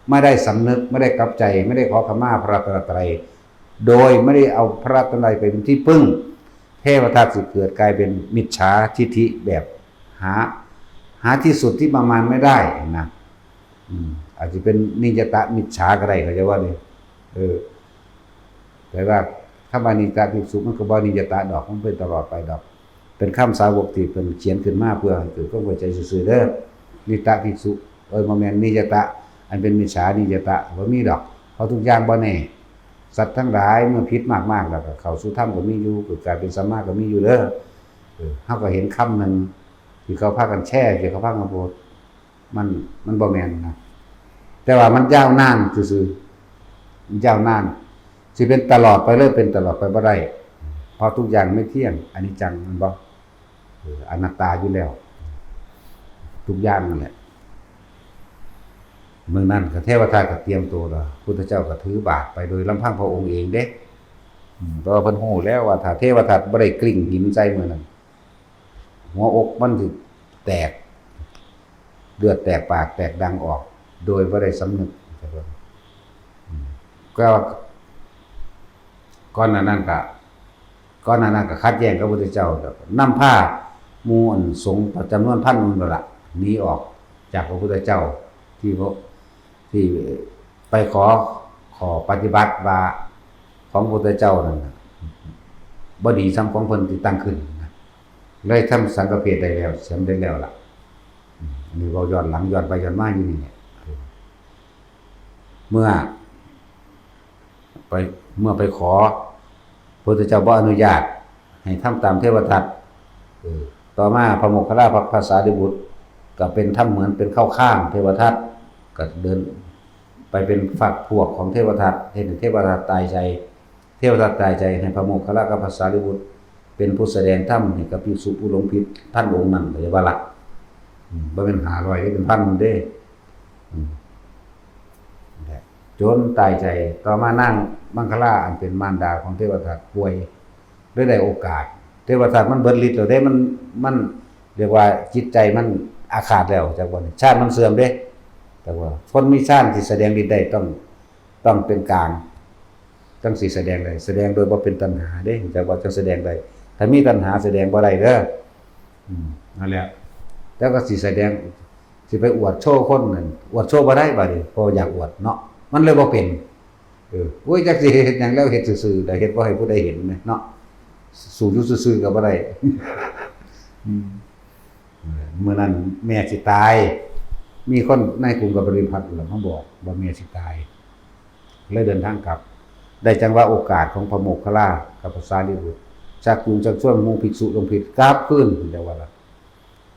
ไม่ได้สำนึก ไม่ได้กลับใจ ไม่ได้ขอขมาพระรัตนตรัย โดยไม่ได้เอาพระรัตนตรัยไปเป็นที่พึ่ง เทวทัตสิเกิดกลายเป็นมิจฉาทิฏฐิแบบหา หาที่สุดที่ประมาณไม่ได้นะ อืม อาจจะเป็นนิยตมิจฉาก็ได้ เข้าใจว่านี่ เออ แต่ว่าคำว่านิยตภิกษุมันก็บ่นิยตดอก มันเป็นตลอดไปดอก เป็นคำสาวกที่เพิ่นเขียนขึ้นมาเพื่อให้เกิดความเข้าใจซื่อๆเด้อ นิยตภิกษุ เอ้ย บ่แม่นนิยต อันเป็นมิจฉานิยต บ่มีดอก เพราะทุกอย่างบ่แน่ สัตว์ทั้งหลายเมื่อผิดมากๆแล้วก็เข้าสู่ธรรมก็มีอยู่ ก็กลายเป็นสัมมาก็มีอยู่เด้อ เออ เฮาก็เห็นคำหนึ่งที่เขาพากันแชร์ ที่เขาพากันโพสต์ มัน มันบ่แม่นนะ แต่ว่ามันยาวนานซื่อๆ มันยาวนาน สิเป็นตลอดไปเลย เป็นตลอดไปบ่ได้ เพราะทุกอย่างไม่เที่ยง อนิจจัง แม่นบ่ เออ อนัตตาอยู่แล้ว ทุกอย่างนั่นแหละ มื้อนั้นก็เทวทัตก็เตรียมตัวแล้ว พุทธเจ้าก็ถือบาตรไปโดยลำพังพระองค์เองเด้ อืม เพราะว่าเพิ่นฮู้แล้วว่าถ้าเทวทัตบ่ได้กลิ้งหินใส่มื้อนั้น หัวอกมันสิแตก เลือดแตกปากแตกดังออก โดยบ่ได้สำนึก อืม ก็ ก่อนหน้านั้นก็ ก่อนหน้านั้นก็ขัดแย้งกับพระพุทธเจ้า แล้วก็นำพาหมู่อันสงฆ์จำนวนพันหนึ่งนั่นล่ะ หนีออกจากพระพุทธเจ้า ที่พระ ที่ไปขอข้อปฏิบัติว่าของพระพุทธเจ้านั่นน่ะ บ่ดีส่ำของเพิ่นที่ตั้งขึ้นนะ เลยทำสังฆเพลได้แล้ว สำเร็จแล้วล่ะ อืม อันนี้เว้าย้อนหลัง ย้อนไปย้อนมาอยู่นี่แหละ เมื่อ ไป เมื่อไปขอ พระพุทธเจ้าบ่อนุญาตให้ทำตามเทวทัต เออ ต่อมาพระโมคคัลลาภะสารีบุตร ก็เป็นทำเหมือนเป็นเข้าข้างเทวทัต ก็เดินไปเป็นฝักพวกของเทวทัต เฮ็ดให้เทวทัตตายใจ เทวทัตตายใจให้พระโมคคัลลากับพระสารีบุตร เป็นผู้แสดงธรรมให้กับภิกษุผู้หลงผิดพันองค์นั้น ก็อย่าว่าละ อืม บ่แม่นห้าร้อยเด้ เป็นพันเด้ อืม นั่นแหละ จนตายใจ ต่อมานางมังคลาอันเป็นมารดาของเทวทัตป่วย เลยได้โอกาส เทวทัตมันเบิดฤทธิ์แล้วเด้ มัน มันเรียกว่าจิตใจมันอาฆาตแล้ว จักว่านี่ ฌานมันเสื่อมเด้ จักว่าคนมีฌานที่แสดงฤทธิ์ได้ต้อง ต้องเป็นกลาง จั่งสิแสดงได้ แสดงโดยบ่เป็นตัณหาเด้ จักว่าจั่งแสดงได้ ถ้ามีตัณหาแสดงบ่ได้เด้อ อืม นั่นแหละ แล้วก็สิแสดง สิไปอวดโชว์คนนั่น อวดโชว์บ่ได้บัดนี้ เพราะอยากอวดเนาะ มันเลยบ่เป็น เออ โอ้ย จักสิเฮ็ดหยัง แล้วเฮ็ดซื่อๆ แล้วเฮ็ดบ่ให้ผู้ใดเห็นแหมเนาะ สู้อยู่ซื่อๆ ก็บ่ได้ อืม เออ มื้อนั้นแม่สิตาย มีคนในกรุงกบิลพัสดุ์ล่ะมาบอกว่าแม่สิตาย เลยเดินทางกลับ ได้จังหวะโอกาสของพระโมคคัลลากับพระสารีบุตร ชักจูงชักชวนหมู่ภิกษุหลงผิดกลับคืน เดี๋ยวว่าละ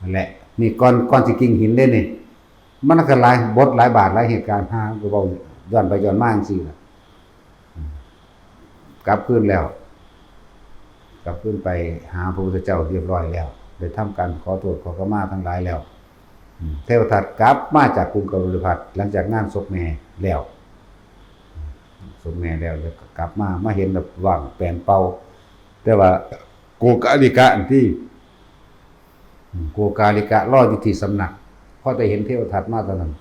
นั่นแหละ นี่ก่อน ก่อนสิกลิ้งหินเด้นี่ มันก็หลายบทหลายบาทหลายเหตุการณ์ หาก็เว้าย้อนไปย้อนมาจั่งซี้ล่ะ กลับคืนแล้ว กลับคืนไปหาพระพุทธเจ้าเรียบร้อยแล้ว ได้ทำการขอโทษขอขมาทั้งหลายแล้ว อืม เทวทัตกลับมาจากกรุงกบิลพัสดุ์ หลังจากงานศพแม่แล้ว ศพแม่แล้ว แล้วก็กลับมา มาเห็นแบบว่างแปลนเปล่า แต่ว่าโกกาลิกะอันที่ อืม โกกาลิกะรออยู่ที่สำนัก พอแต่เห็นเทวทัตมาเท่านั้น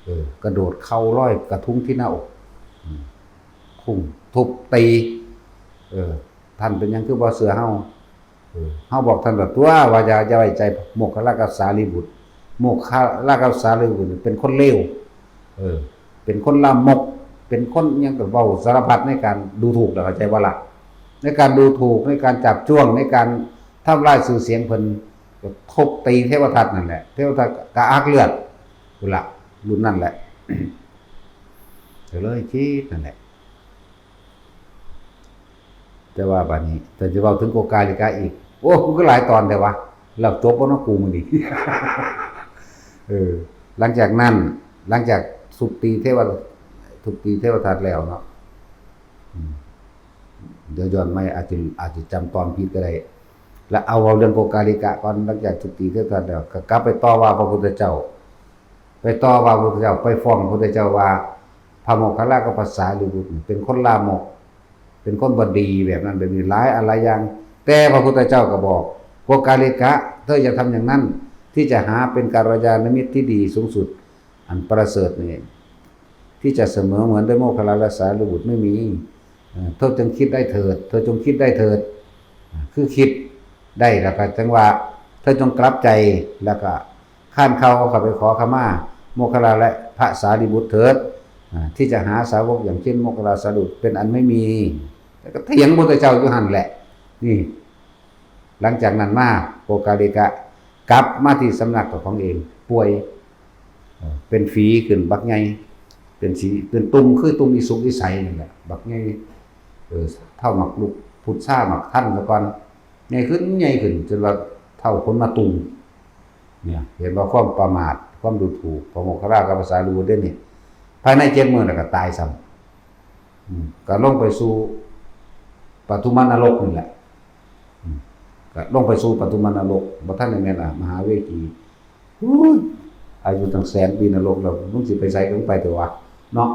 เออ กระโดดเข่าลอยกระทุ้งที่หน้าอก อืม คุ้มทุบตี เออ ท่านเป็นหยังคือบ่เชื่อเฮา เออ เฮาบอกท่านแล้วตัวว่าอย่า อย่าไว้ใจโมคคัลลากับสารีบุตร โมคคัลลากับสารีบุตรเป็นคนเลว เออ เป็นคนลามก เป็นคนอิหยังก็เว้าสารพัดในการดูถูกน่ะ เข้าใจบ่ล่ะ ในการดูถูก ในการจับจ้วง ในการทำลายชื่อเสียงเพิ่น ก็ทุบตีเทวทัตนั่นแหละ เทวทัตก็อักเลือด พุ้นละ รุ่นนั่นแหละ ก็เลยคิดนั่นแหละ แต่ว่าบัดนี้ แต่จะเว้าถึงโกกาลิกะอีก โอ้ มันก็หลายตอนแต่ว่า แล้วจบบ่เนาะกูมื้อนี้ เออ หลังจากนั้น หลังจากทุบตีเทว ทุบตีเทวทัตแล้วเนาะ อืม เดี๋ยวย้อนใหม่ อาจจะ อาจจะจำตอนผิดก็ได้ แล้วเอา เอาเรื่องโกกาลิกะก่อน หลังจากทุบตีเทวทัตแล้ว ก็กลับไปต่อว่าพระพุทธเจ้า ไปต่อว่าพระพุทธเจ้า ไปฟ้องพระพุทธเจ้าว่า พระโมคคัลลากับพระสารีบุตรนี่เป็นคนลามก เป็นคนบ่ดีแบบนั้นแบบนี้ หลายอันหลายอย่าง แต่พระพุทธเจ้าก็บอก โกกาลิกะ เธออย่าทำอย่างนั้น ที่จะหาเป็นกัลยาณมิตรที่ดีสูงสุด อันประเสริฐนี่ ที่จะเสมอเหมือนด้วยโมคคัลลาและสารีบุตรไม่มี เอ่อ เธอจงคิดได้เถิด เธอจงคิดได้เถิด อ่า คือคิดได้แล้วก็จังว่า เธอจงกลับใจ แล้วก็ค้านเข่าเข้าไปขอขมา โมคคัลลาและพระสารีบุตรเถิด อ่า ที่จะหาสาวกอย่างเช่นโมคคัลลาสารีบุตรเป็นอันไม่มี แล้วก็เถียงพระพุทธเจ้าอยู่หั่นแหละ นี่ หลังจากนั้นมา โกกาลิกะกลับมาที่สำนักของเอง ป่วย เอ่อ เป็นฝีขึ้นบักใหญ่ เป็นสี เป็นตุ่มคือตุ่มอีสุกอีใสนั่นแหละ บักใหญ่ เออ เท่าหมากรุก พุทราหมากทันซะก่อน ใหญ่ขึ้น ใหญ่ขึ้น จนว่าเท่าคนมาตุ่ม เนี่ย เห็นว่าความประมาท ความดูถูก พระโมคคัลลากับพระสารีบุตรเด้นี่ ภายในเจ็ดมื้อแล้วก็ตายซ้ำ อืม ก็ลงไปสู่ปทุมนรกนี่แหละ อืม ก็ลงไปสู่ปทุมนรก บ่ทันได้แม่น อ่ะ มหาเวที อุ้ย อายุตั้งแสนปีนรกแล้ว มึงสิไปไสก็ไปเถอะวะ เนาะ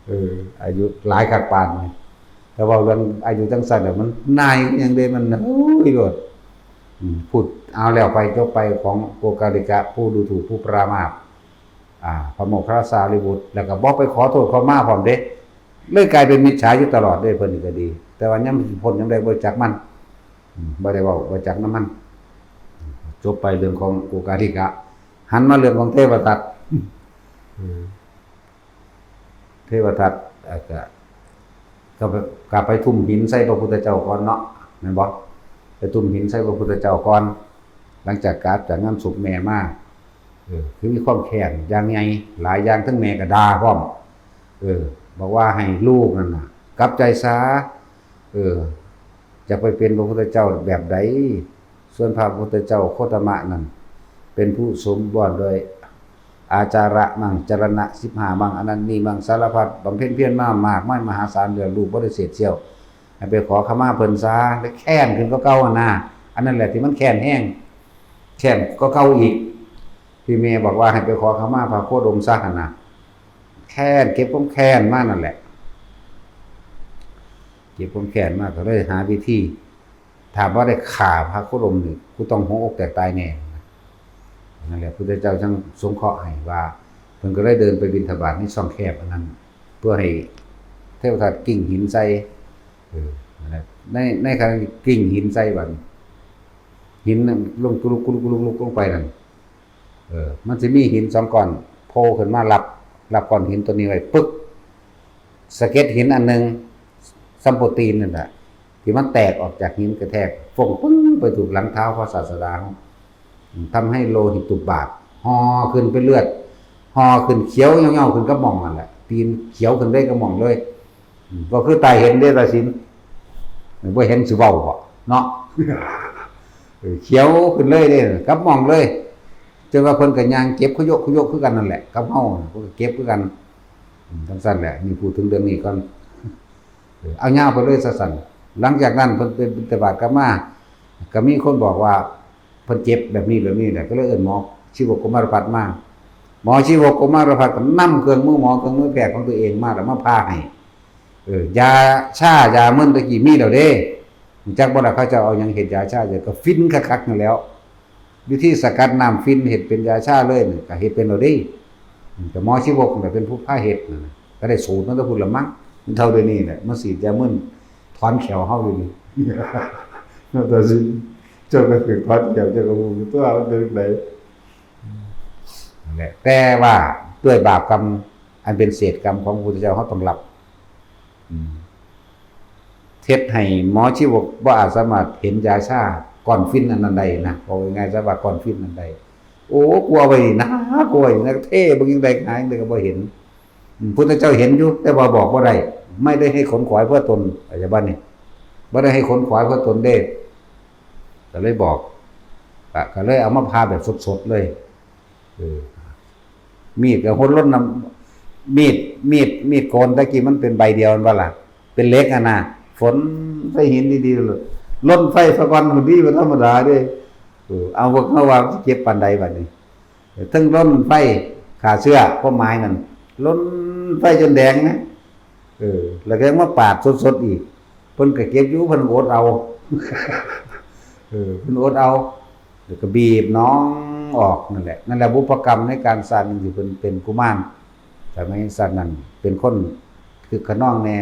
เออ อายุหลายคักปานนี่ แต่ว่าเรื่องอายุจังซั่นน่ะ มันนายยังได้มัน โอ้ย โลด อืม พูดเอาแล้วไปจบไปของโกกาลิกะ ผู้ดูถูกผู้ประมาท อ่า พระโมคคัลลาสารีบุตร แล้วก็บ่ไปขอโทษขอมาพร้อมเด้ เลยกลายเป็นมิจฉาอยู่ตลอดเด้ เพิ่นนี่ก็ดี แต่ว่ายามสิพ้นยามใดบ่จักมัน อืม บ่ได้เว้า บ่จักนำมัน จบไปเรื่องของโกกาลิกะ หันมาเรื่องของเทวทัต อืม เทวทัต เอ่อ ก็ ก็ไป ก็ไปทุ่มหินใส่พระพุทธเจ้าก่อนเนาะ แม่นบ่ ไปทุ่มหินใส่พระพุทธเจ้าก่อน หลังจากกลับจากงานศพแม่มา เออ คือมีความแค้นอย่างใหญ่ หลายอย่าง ทั้งแม่ก็ด่าพร้อม เออ บอกว่าให้ลูกนั่นน่ะ กลับใจซะ เออ จะไปเป็นพระพุทธเจ้าแบบใด ส่วนพระพุทธเจ้าโคตมะนั่น เป็นผู้สมบูรณ์โดยอาจาระมัง จรณะสิบห้ามัง อันนั้นนี่มัง สารพัดบำเพ็ญเพียรมามากมายมหาศาล เหลือลูกบ่ได้เศษเสี้ยว ให้ไปขอขมาเพิ่นซะ แล้วแค้นขึ้นกว่าเก่าหั่นนะ อันนั้นแหละที่มันแค้นแฮง แค้นกว่าเก่าอีก ที่แม่บอกว่าให้ไปขอขมาพระโคดมซะหั่นนะ แค้น เก็บความแค้นมานั่นแหละ เก็บความแค้นมาก็เลยหาวิธี ถ้าบ่ได้ฆ่าพระโคดมนี่ กูต้องหัวอกแตกตายแน่ นั่นแหละ พุทธเจ้าจั่งสงเคราะห์ให้ว่า เพิ่นก็เลยเดินไปบิณฑบาตในช่องแคบอันนั้น เพื่อให้เทวทัตกลิ้งหินใส่ เออ นั่นแหละ ใน ในขณะที่กลิ้งหินใส่บัดนี้ หินนั่นลงกุลุกกุลุกกุลุกกุลุกลงไปนั่น เออ มันสิมีหินสองก้อนโผล่ขึ้นมารับ รับก้อนหินตัวนี้ไว้ ปึ๊ก สะเก็ดหินอันหนึ่ง ส่ำโปตีนนั่นแหละ ที่มันแตกออกจากหินกระแทก ฟงปึ้ง ไปถูกหลังเท้าพระศาสดา ทำให้โลหิตุบาท ห่อขึ้นเป็นเลือด ห่อขึ้นเขียวเหี่ยวๆ ขึ้นกับหม่องนั่นแหละ ตีนเขียวขึ้นเลยกับหม่องเลย อืม ก็คือตายเห็นเด้ ตาสิน บ่เห็นสิเว้าบ่เนาะ เออ เขียวขึ้นเลยเด้ กับหม่องเลย จนว่าเพิ่นก็ย่างเก็บขยกขยกคือกันนั่นแหละ กับเฮาน่ะ เพิ่นก็เก็บคือกัน อืม จั่งซั่นแหละ นี่พูดถึงเรื่องนี้ก่อน เออ เอายาวไปเลยซะซั่น หลังจากนั้นเพิ่นไปบิณฑบาตกลับมา ก็มีคนบอกว่าเพิ่นเจ็บแบบนี้แบบนี้แหละ ก็เลยเอิ้นหมอชีวกโกมารพัฒน์มา หมอชีวกโกมารพัฒน์ก็นำเครื่องมือหมอ เครื่องมือแพทย์ของตัวเองมา แล้วมาผ่าให้ เออ ยาชา ยามึนตะกี้มีแล้วเด้ รู้จักบ่ล่ะ เขาเจ้าเอาหยังเฮ็ดยาชา เดี๋ยวก็ฝิ่นคักๆนั่นแหล้ว วิธีสกัดน้ำฝิ่นเฮ็ดเป็นยาชาเลยนี่ ก็เฮ็ดเป็นแล้วเด้ อืม แต่หมอชีวกนี่เป็นผู้พาเฮ็ดนั่นน่ะ ก็ได้สูตรมาแต่พุ้นละมั้ง มันเท่าเดี๋ยวนี้แหละ มาฉีดยามึน ถอนแข้วเฮาอยู่นี่ นั่นตัดสิน เจ้าก็ถือถอนแข้ว เจ้าก็บ่รู้ตัวมันเป็นจั่งใด นั่นแหละ แต่ว่าด้วยบาปกรรมอันเป็นเศษกรรมของพระพุทธเจ้า เฮาต้องรับ อืม เฮ็ดให้หมอชีวกบ่อาจสามารถเห็นยาชาก้อนฝิ่นอันนั้นได้นะ บอกง่ายๆซะว่าก้อนฝิ่นนั้นได้ โอ้ กลัวไว้นี่นะ กลัวอยู่นะ เทเบิ่งจั่งใดหาจั่งใดก็บ่เห็น อืม พุทธเจ้าเห็นอยู่ แต่ว่าบอกบ่ได้ ไม่ได้ให้ขนขวายเพื่อตน เข้าใจบ่นี่ บ่ได้ให้ขนขวายเพื่อตนเด้ ก็เลยบอก ก็ ก็เลยเอามาผ่าแบบสดๆเลย เออ มีดก็หดลนน้ำ มีด มีด มีดโกนตะกี้มันเป็นใบเดียวแม่นบ่ล่ะ เป็นเหล็กอะนะ ฝนใส่หินดีๆเลย ลนไฟซะก่อน มันดีบ่ธรรมดาเด้ เออ เอาพวกเฮาว่ามันสิเจ็บปานใดบัดนี้ เออ ทั้งลนไฟฆ่าเชื้อ ความหมายนั่น ลนไฟจนแดงนะ เออ แล้วก็ยังมาปาดสดๆอีก เพิ่นก็เก็บอยู่ เพิ่นอดเอา เออ เพิ่นอดเอา แล้วก็บีบหนองออกนั่นแหละ นั่นแหละบุพกรรมในการสร้างที่เพิ่นเป็นกุมาร สมัยชาตินั้นเป็นคนคึกคะนองแน่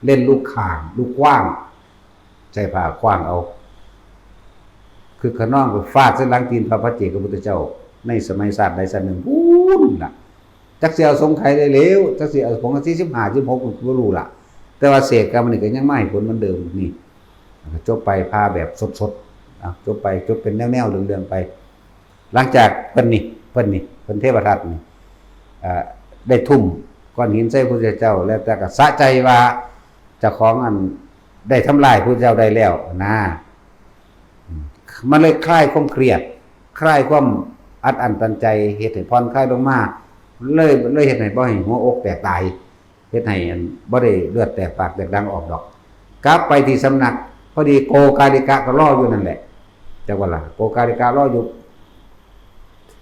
เล่นลูกข่าง ลูกขว้าง ใช้ผ้าขว้างเอา คึกคะนองไปฟาดใส่หลังตีนพระปัจเจกพุทธเจ้า ในสมัยชาติใดชาติหนึ่งพู้นล่ะ จักสิเอาสงไขได้แล้ว จักสิเอาผงสี่สิบห้า สิบหก บ่รู้ล่ะ แต่ว่าเศษกรรมนี่ก็ยังมาให้ผลเหมือนเดิมนี่ จบไปผ่าแบบสดๆ อ่ะ จบไป จบเป็นแนวๆ เรื่องๆ ไป หลังจากเพิ่นนี่ เพิ่นนี่ เพิ่นเทวทัตนี่ เอ่อ ได้ทุ่มก้อนหินใส่พระพุทธเจ้า แล้วแต่ก็สะใจว่าเจ้าของอันได้ทำลายพระพุทธเจ้าได้แล้วนะ อืม มันเลยคลายความเครียด คลายความอัดอั้นตันใจ เฮ็ดให้ผ่อนคลายลงมา เลย เลยเฮ็ดให้บ่ให้หัวอกแตกตาย เฮ็ดให้อันบ่ได้เลือดแตกปากแตกดังออกดอก กลับไปที่สำนัก พอดีโกกาลิกะก็รออยู่นั่นแหละ จักว่าล่ะ โกกาลิกะรออยู่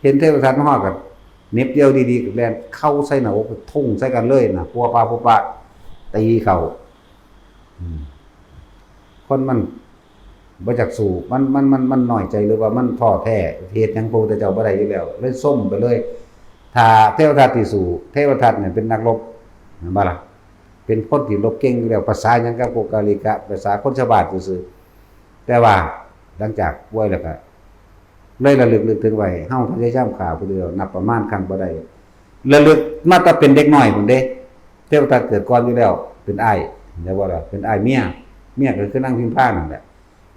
เห็นเทวทัตมาฮอดก็เหน็บเดี่ยวดีๆก็แล่นเข้าใส่หน้าอกทุ่งใส่กันเลยนะ ปัวปาปัวปา ตีเข้า อืม คนมันบ่อยากสู้ มัน มัน มัน มันน้อยใจ หรือว่ามันท้อแท้ เฮ็ดหยังพระพุทธเจ้าบ่ได้อยู่แล้ว เลยซมไปเลย ถ้าเทวทัตสิสู้ เทวทัตเนี่ยเป็นนักรบ แม่นบ่ล่ะ เป็นคนที่รบเก่งอยู่แล้ว ภาษาหยังกับพวกกาลิกะ ภาษาคนชาวบ้านซื่อๆ แต่ว่าหลังจากป่วยแล้วก็ เลยระลึกนึกถึงไว้ เฮาพยายามฆ่าผู้เดียว นับประมาณครั้งบ่ได้ ระลึกมาแต่เป็นเด็กน้อยพุ้นเด้ เทวทัตเกิดก่อนอยู่แล้ว เป็นอ้าย เห็นบ่ล่ะ เป็นอ้ายเมีย เมียก็คือนางพิมพานั่นแหละ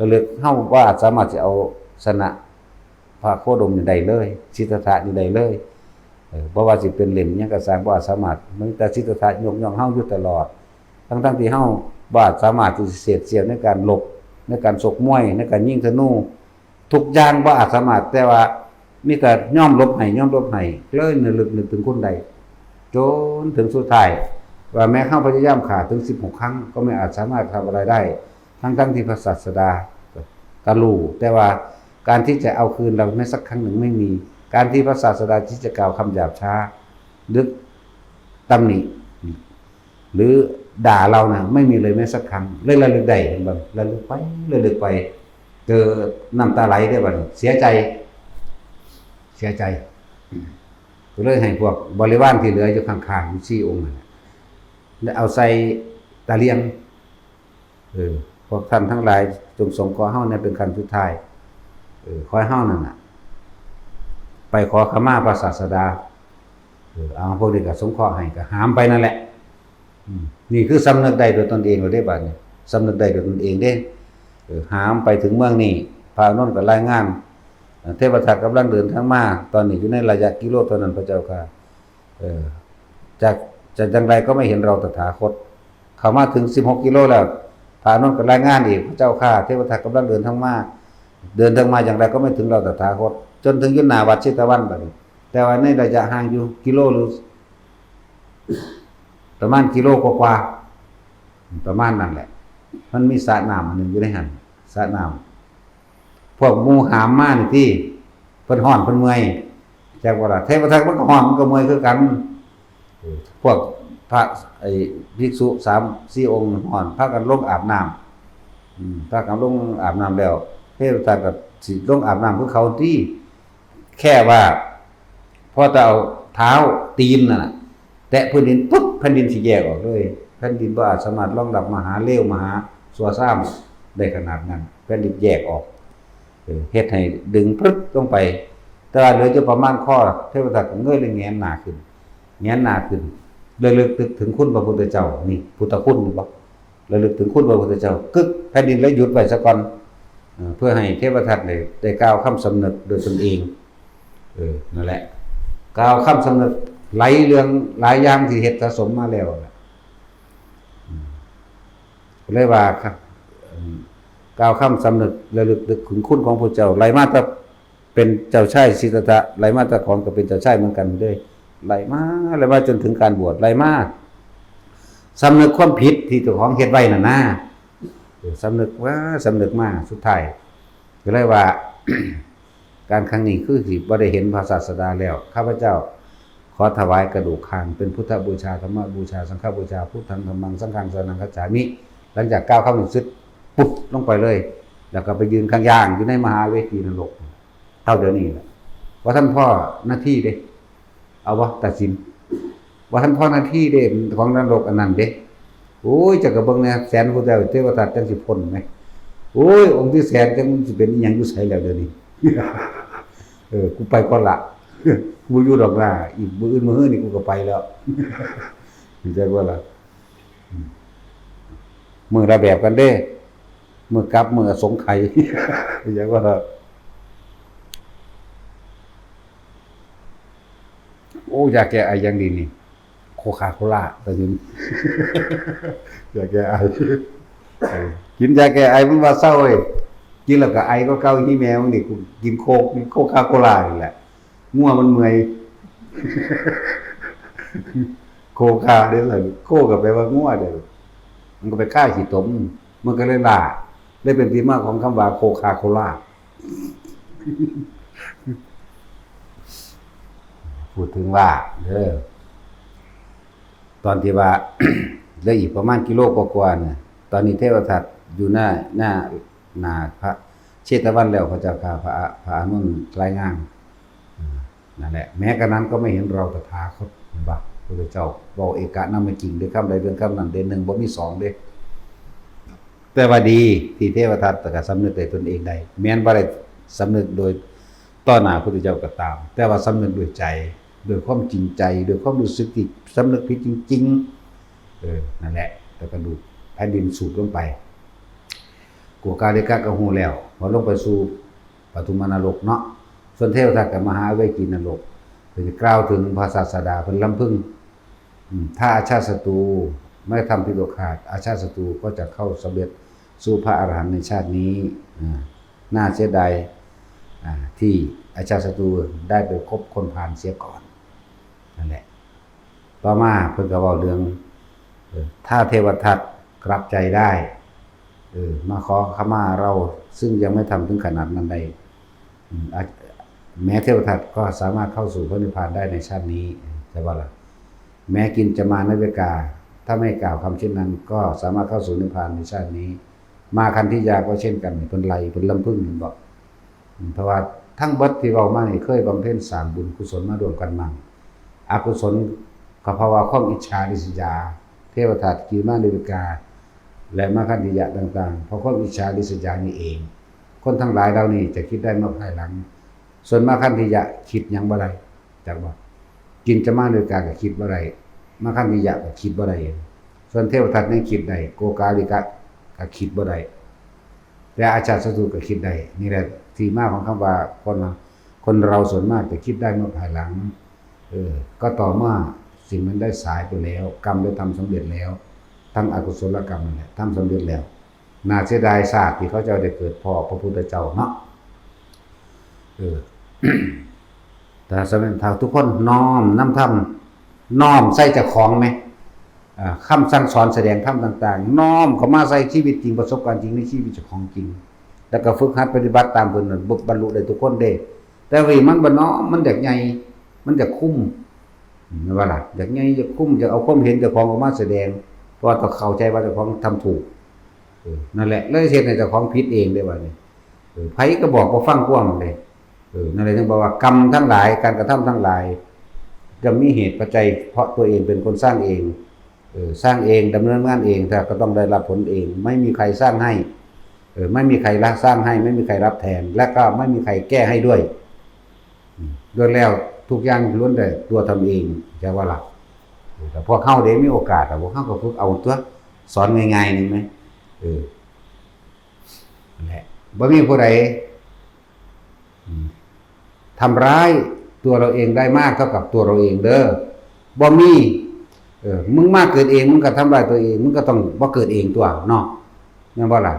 ระลึก เฮาบ่อาจสามารถสิเอาชนะพระโคดมนี่ได้เลย สิทธัตถะนี่ได้เลย เออ บ่ว่าสิเป็นเล่มหยังก็ซ่าง บ่อาจสามารถ มันแต่สิทธัตถะยกย่องเฮาอยู่ตลอด ทั้งๆที่เฮาบ่อาจสามารถที่สิเสียดเสี้ยวในการรบ ในการชกมวย ในการยิงธนู ทุกอย่างบ่อาจสามารถ แต่ว่ามีแต่ยอมหลบให้ ยอมหลบให้ เลยระลึกนึกถึงคุณได้ จนถึงสุดท้าย ว่าแม้เฮาพยายามฆ่าถึงสิบหกครั้ง ก็ไม่อาจสามารถทำอะไรได้ ทั้งๆที่พระศาสดาก็รู้ แต่ว่าการที่จะเอาคืนเราแม้สักครั้งหนึ่งไม่มี การที่พระศาสดาที่จะกล่าวคำหยาบช้า หรือตำหนิ หรือด่าเรานะ ไม่มีเลยแม้สักครั้ง เลยระลึกได้ เห็นบ่ ระลึกไป ระลึกไป เจอน้ำตาไหลได้บัดนี้ เสียใจ เสียใจ ก็เลยให้พวกบริวารที่เหลืออยู่ข้างๆ อยู่สี่องค์นั่นแหละ แล้วเอาใส่ตะเลียง เออ พวกท่านทั้งหลายจงสงเคราะห์เฮาเนี่ยเป็นขั้นสุดท้าย เออ ขอให้เฮานั่นน่ะ ไปขอขมาพระศาสดา เออ เอาพวกนี้ก็สงเคราะห์ให้ ก็หามไปนั่นแหละ อืม นี่คือสำนึกได้โดยตนเองเลยเด้บัดนี้ สำนึกได้โดยตนเองเด้ เออ หามไปถึงเมืองนี้ พระอานนท์ก็รายงาน เอ่อ เทวทัตกำลังเดินทางมา ตอนนี้อยู่ในระยะกิโลเท่านั้น พระเจ้าค่ะ เออ จาก จากอย่างไรก็ไม่เห็นเราตถาคต เข้ามาถึงสิบหกกิโลแล้ว พระอานนท์ก็รายงานอีก พระเจ้าค่ะ เทวทัตกำลังเดินทางมา เดินทางมาอย่างไรก็ไม่ถึงเราตถาคต จนถึงอยู่หน้าวัดเชตวันบัดนี้ แต่ว่าในระยะห่างอยู่กิโลหรือ ประมาณกิโลกว่าๆ ประมาณนั้นแหละ มันมีสระน้ำอันหนึ่งอยู่ในหั่น สระน้ำ พวกหมู่หามมานี่ติ เพิ่นฮ้อนเพิ่นเมื่อย จักว่าล่ะ เทวทัตมันก็ฮ้อนมันก็เมื่อยคือกัน เออ พวกพระ ไอ้ภิกษุสามสี่องค์ฮ้อน พากันลงอาบน้ำ อืม พากันลงอาบน้ำแล้ว เทวทัตก็สิลงอาบน้ำคือเขาติ แค่ว่า พอจะเอาเท้าตีนน่ะ แตะพื้นดินปุ๊บ แผ่นดินสิแยกออกเลย แผ่นดินบ่อาจสามารถรองรับมหาเหลวมหาซัวซ่ามได้ขนาดนั้น แผ่นดินแยกออก เออ เฮ็ดให้ดึงพรึดลงไป แต่ว่าเหลืออยู่ประมาณข้อ เทวทัตก็เงยเลยแหงนหน้าขึ้น แหงนหน้าขึ้น เลยระลึกถึงคุณพระพุทธเจ้า นี่พุทธคุณบ่ ระลึกถึงคุณพระพุทธเจ้า กึก แผ่นดินเลยหยุดไว้ซะก่อน เอ่อ เพื่อให้เทวทัตได้ ได้กล่าวคำสำนึกโดยตนเอง เออ นั่นแหละ กล่าวคำสำนึกหลายเรื่องหลายอย่างที่เฮ็ดสะสมมาแล้วน่ะ อืม เลยว่าครับ อืม กล่าวคำสำนึกระลึกถึงคุณของพระเจ้า ไล่มาแต่เป็นเจ้าชายสิทธัตถะ ไล่มาแต่ของก็เป็นเจ้าชายเหมือนกันเด้ ไล่มา ไล่มาจนถึงการบวช ไล่มา สำนึกความผิดที่เจ้าของเฮ็ดไว้น่ะนะ เออ สำนึกว่า สำนึกมา สุดท้าย ก็เลยว่า การครั้งนี้คือสิบ่ได้เห็นพระศาสดาแล้ว ข้าพเจ้าขอถวายกระดูกคางเป็นพุทธบูชา ธรรมบูชา สังฆบูชา พุทธัง ธัมมัง สังฆัง สรณังคัจฉามิ หลังจากกล่าวคำนี้เสร็จ ปุ๊บ ลงไปเลย แล้วก็ไปยืนข้างย่างอยู่ในมหาเวทีนรก เท่าเดี๋ยวนี้แหละ ว่าท่านพ่อหน้าที่เด้ เอาบ่ ตัดสิน ว่าท่านพ่อหน้าที่เด้ ของนรกอันนั้นเด้ โอ้ย เจ้าก็เบิ่งแหน่ แสนพุทธเจ้าเทวทัตจั่งสิพ้นไหม โอ้ย องค์ที่แสนจั่งสิเป็นอิหยังอยู่ไสแล้วเดี๋ยวนี้ เออ กูไปก่อนละ กูบ่อยู่ดอกนะ อีกมื้ออื่นมื้อฮื้อนี่กูก็ไปแล้ว เข้าใจบ่ล่ะ อืม มื้อละแบบกันเด้ มื้อกลับมื้ออสงไขย เข้าใจบ่ล่ะ โอ้ ยาแก้ไออย่างดีนี่ โคคาโคล่า แต่กิน ยาแก้ไอ เออ กินยาแก้ไอมันว่าเศร้าเว้ย กินแล้วก็ไอก็เก่า อีแม่มึงนี่ กูกินโคก โคคาโคล่านี่แหละ งัวมันเมื่อย โคคาเด้อล่ะ โคก็แปลว่างัวเด้อ มันก็ไปฆ่าขี้ตม มันก็เลยล่า เลยเป็นที่มาของคำว่าโคคาโคล่า พูดถึงว่าเด้อ ตอนที่ว่า เหลืออีกประมาณกิโลกว่าๆเนี่ย ตอนนี้เทวทัตอยู่หน้า หน้า หน้าพระเชตวันแล้ว พระเจ้าข้า พระ พระอานนท์รายงาน อ่า นั่นแหละ แม้กระนั้นก็ไม่เห็นเราตถาคต เห็นปะ พระพุทธเจ้าบอกเอกะนามกิง ด้วยคำใดเรื่องคำนั้น เด่นหนึ่งบ่มีสองเด้ แต่ว่าดีที่เทวทัตก็สำนึกได้ตนเองได้ แม้นบ่ได้สำนึกโดยต่อหน้าพระพุทธเจ้าก็ตาม แต่ว่าสำนึกด้วยใจ ด้วยความจริงใจ ด้วยความรู้สึกที่สำนึกผิดจริงๆ เออ นั่นแหละ แล้วก็ดูดแผ่นดินสูบลงไป โกกาลิกะก็ฮู้แล้ว ว่าลงไปสู่ปทุมนรกเนาะ ส่วนเทวทัตกับมหาเวกีนรก เพิ่นกล่าวถึงพระศาสดา เพิ่นรำพึง อืม ถ้าอาชาติศัตรูไม่ทำผิดโอกาส อาชาติศัตรูก็จะเข้าสำเร็จสู่พระอรหันต์ในชาตินี้ อ่า น่าเสียดาย อ่า ที่อาชาติศัตรูได้ไปคบคนพาลเสียก่อน นั่นแหละ ต่อมาเพิ่นก็เว้าเรื่อง เออ ถ้าเทวทัตกลับใจได้ เออ มาขอขมาเรา ซึ่งยังไม่ทำถึงขนาดนั้นได้ อืม อ่ะ แม้เทวทัตก็สามารถเข้าสู่พระนิพพานได้ในชาตินี้ ใช่ปะล่ะ แม้กินจมานาวิกา ถ้าไม่กล่าวคำเช่นนั้น ก็สามารถเข้าสู่นิพพานในชาตินี้ มาคันธิยาก็เช่นกัน เพิ่นไล่ เพิ่นรำพึง เห็นบ่ อืม เพราะว่าทั้งเบิดที่เว้ามานี่ เคยบำเพ็ญสร้างบุญกุศลมาร่วมกันมั่ง อกุศลก็เพราะว่าความอิจฉาริษยา เทวทัต กินจมานาวิกา และมาคันธิยะต่างๆ เพราะความอิจฉาริษยานี่เอง คนทั้งหลายเหล่านี้จะคิดได้เมื่อภายหลัง ส่วนมาคันธิยะคิดหยังบ่ได้ จักบ่ กินจมานาวิกาก็คิดบ่ได้ มาคันธิยะก็คิดบ่ได้ ส่วนเทวทัตยังคิดได้ โกกาลิกะก็คิดบ่ได้ แต่อาชาติศัตรูก็คิดได้ นี่แหละที่มาของคำว่าคน คนเราส่วนมากจะคิดได้เมื่อภายหลัง เออ ก็ต่อเมื่อสิ่งนั้นได้สายไปแล้ว กรรมได้ทำสำเร็จแล้ว ทั้งอกุศลกรรมนั่นแหละทำสำเร็จแล้ว น่าเสียดายชาติที่เขาเจ้าได้เกิดพ้อพระพุทธเจ้าเนาะ เออ แต่สมัยถ้าทุกคนน้อมนำธรรม น้อมใส่เจ้าของไหม อ่า คำสั่งสอนแสดงธรรมต่างๆ น้อมเข้ามาใส่ชีวิตจริง ประสบการณ์จริงในชีวิตเจ้าของจริง แล้วก็ฝึกหัดปฏิบัติตามเพิ่นน่ะ บรรลุได้ทุกคนเด้ แต่ว่ามันบ่น้อม มันอยากใหญ่ มันอยากคุม แม่นบ่ล่ะ อยากใหญ่ อยากคุม อยากเอาความเห็นเจ้าของออกมาแสดง เพราะว่าต้องเข้าใจว่าเจ้าของทำถูก เออ นั่นแหละ เลยเฮ็ดให้เจ้าของผิดเองได้บัดนี้ เออ ไผก็บอกบ่ฟังความเด้ เออ นั่นแหละจึงบอกว่ากรรมทั้งหลาย การกระทำทั้งหลาย จะมีเหตุปัจจัย เพราะตัวเองเป็นคนสร้างเอง เออ สร้างเอง ดำเนินงานเอง แต่ก็ต้องได้รับผลเอง ไม่มีใครสร้างให้ เออ ไม่มีใครละสร้างให้ ไม่มีใครรับแทน และก็ไม่มีใครแก้ให้ด้วย อืม โดยแล้วทุกอย่างล้วนแต่ตัวทำเอง ใช่ว่าล่ะ เออ แต่พวกเฮาเด้มีโอกาส แต่พวกเฮาก็ฝึกเอาตัว สอนง่ายๆ นี่ไหม เออ นั่นแหละ บ่มีผู้ใด อืม ทำร้ายตัวเราเองได้มากเท่ากับตัวเราเองเด้อ บ่มี เออ มึงมาเกิดเอง มึงก็ทำร้ายตัวเอง มึงก็ต้องบ่เกิดเองตัวเนาะ แม่นบ่ล่ะ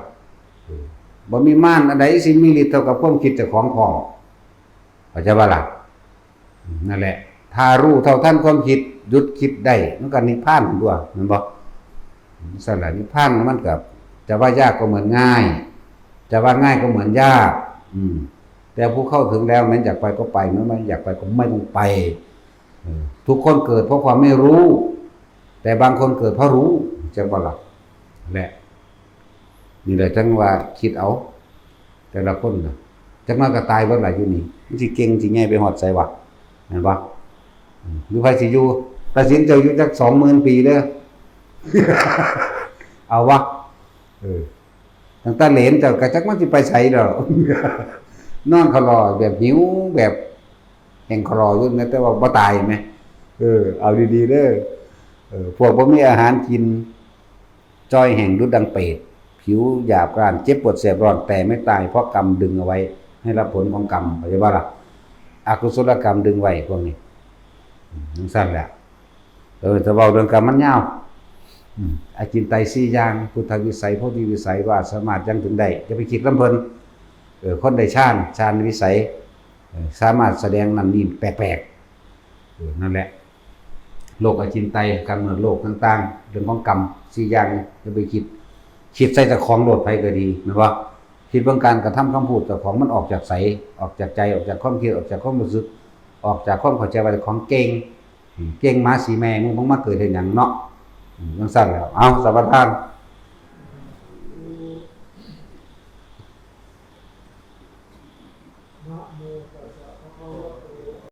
เออ บ่มีมารอันใดสิมีฤทธิ์เท่ากับความคิดเจ้าของพร้อม เข้าใจบ่ล่ะ อืม นั่นแหละ ถ้ารู้เท่าทันความคิด หยุดคิดได้ มันก็นิพพานตัว แม่นบ่ อืม ซั่นล่ะ นิพพานมันก็ จะว่ายากก็เหมือนง่าย จะว่าง่ายก็เหมือนยาก อืม แต่ผู้เข้าถึงแล้ว แม้อยากไปก็ไป แม้ไม่อยากไปก็ไม่ต้องไป เออ ทุกคนเกิดเพราะความไม่รู้ แต่บางคนเกิดเพราะรู้ จักบ่ล่ะ และ นี่แหละจังว่าคิดเอา แต่ละคนน่ะ จักหน่อยก็ตายเบิดล่ะอยู่นี่ มันสิเก่งสิใหญ่ไปฮอดไสวะ แม่นบ่ อืม หรือไผสิอยู่ ตัดสินเจ้าอยู่จักสองหมื่นปีเด้อ เอาวะ เออ ตั้งแต่เหลนเจ้าก็จักมันสิไปไสดอก นอนคลอแบบหิวแบบแห้งคลออยู่นะ แต่ว่าบ่ตายแหม เออ เอาดีๆเด้อ เออ พวกบ่มีอาหารกิน จ้อยแห้งดุจดังเปรต ผิวหยาบกร้าน เจ็บปวดแสบร้อน แต่ไม่ตาย เพราะกรรมดึงเอาไว้ ให้รับผลของกรรม เข้าใจบ่ล่ะ อกุศลกรรมดึงไว้พวกนี้ อืม จังซั่นแหละ เออ ถ้าเว้าเรื่องกรรมมันยาว อืม อาจินไตยสี่อย่าง พุทธวิสัย โพธิวิสัย ว่าสามารถยังถึงได้ อย่าไปคิดลำเพิ่น เออ คนได้ฌาน ฌานวิสัย เออ สามารถแสดงนั่นนี่แปลกๆ เออ นั่นแหละ โลกอาจินไตย กำเนิดโลกต่างๆ เรื่องของกรรมสี่อย่าง อย่าไปคิด คิดใส่เจ้าของโลด ไผก็ดี แม่นบ่ คิดเบิ่งการกระทำคำพูดเจ้าของมันออกจากไส ออกจากใจ ออกจากความคิด ออกจากความรู้สึก ออกจากความเข้าใจว่าเจ้าของเก่ง อืม เก่งหมาสีแม่ มึง มึงมาเกิดเฮ็ดหยังเนาะ อืม จั่งซั้นแหล้ว เอา สมาทาน นะโมตัสสะภะคะ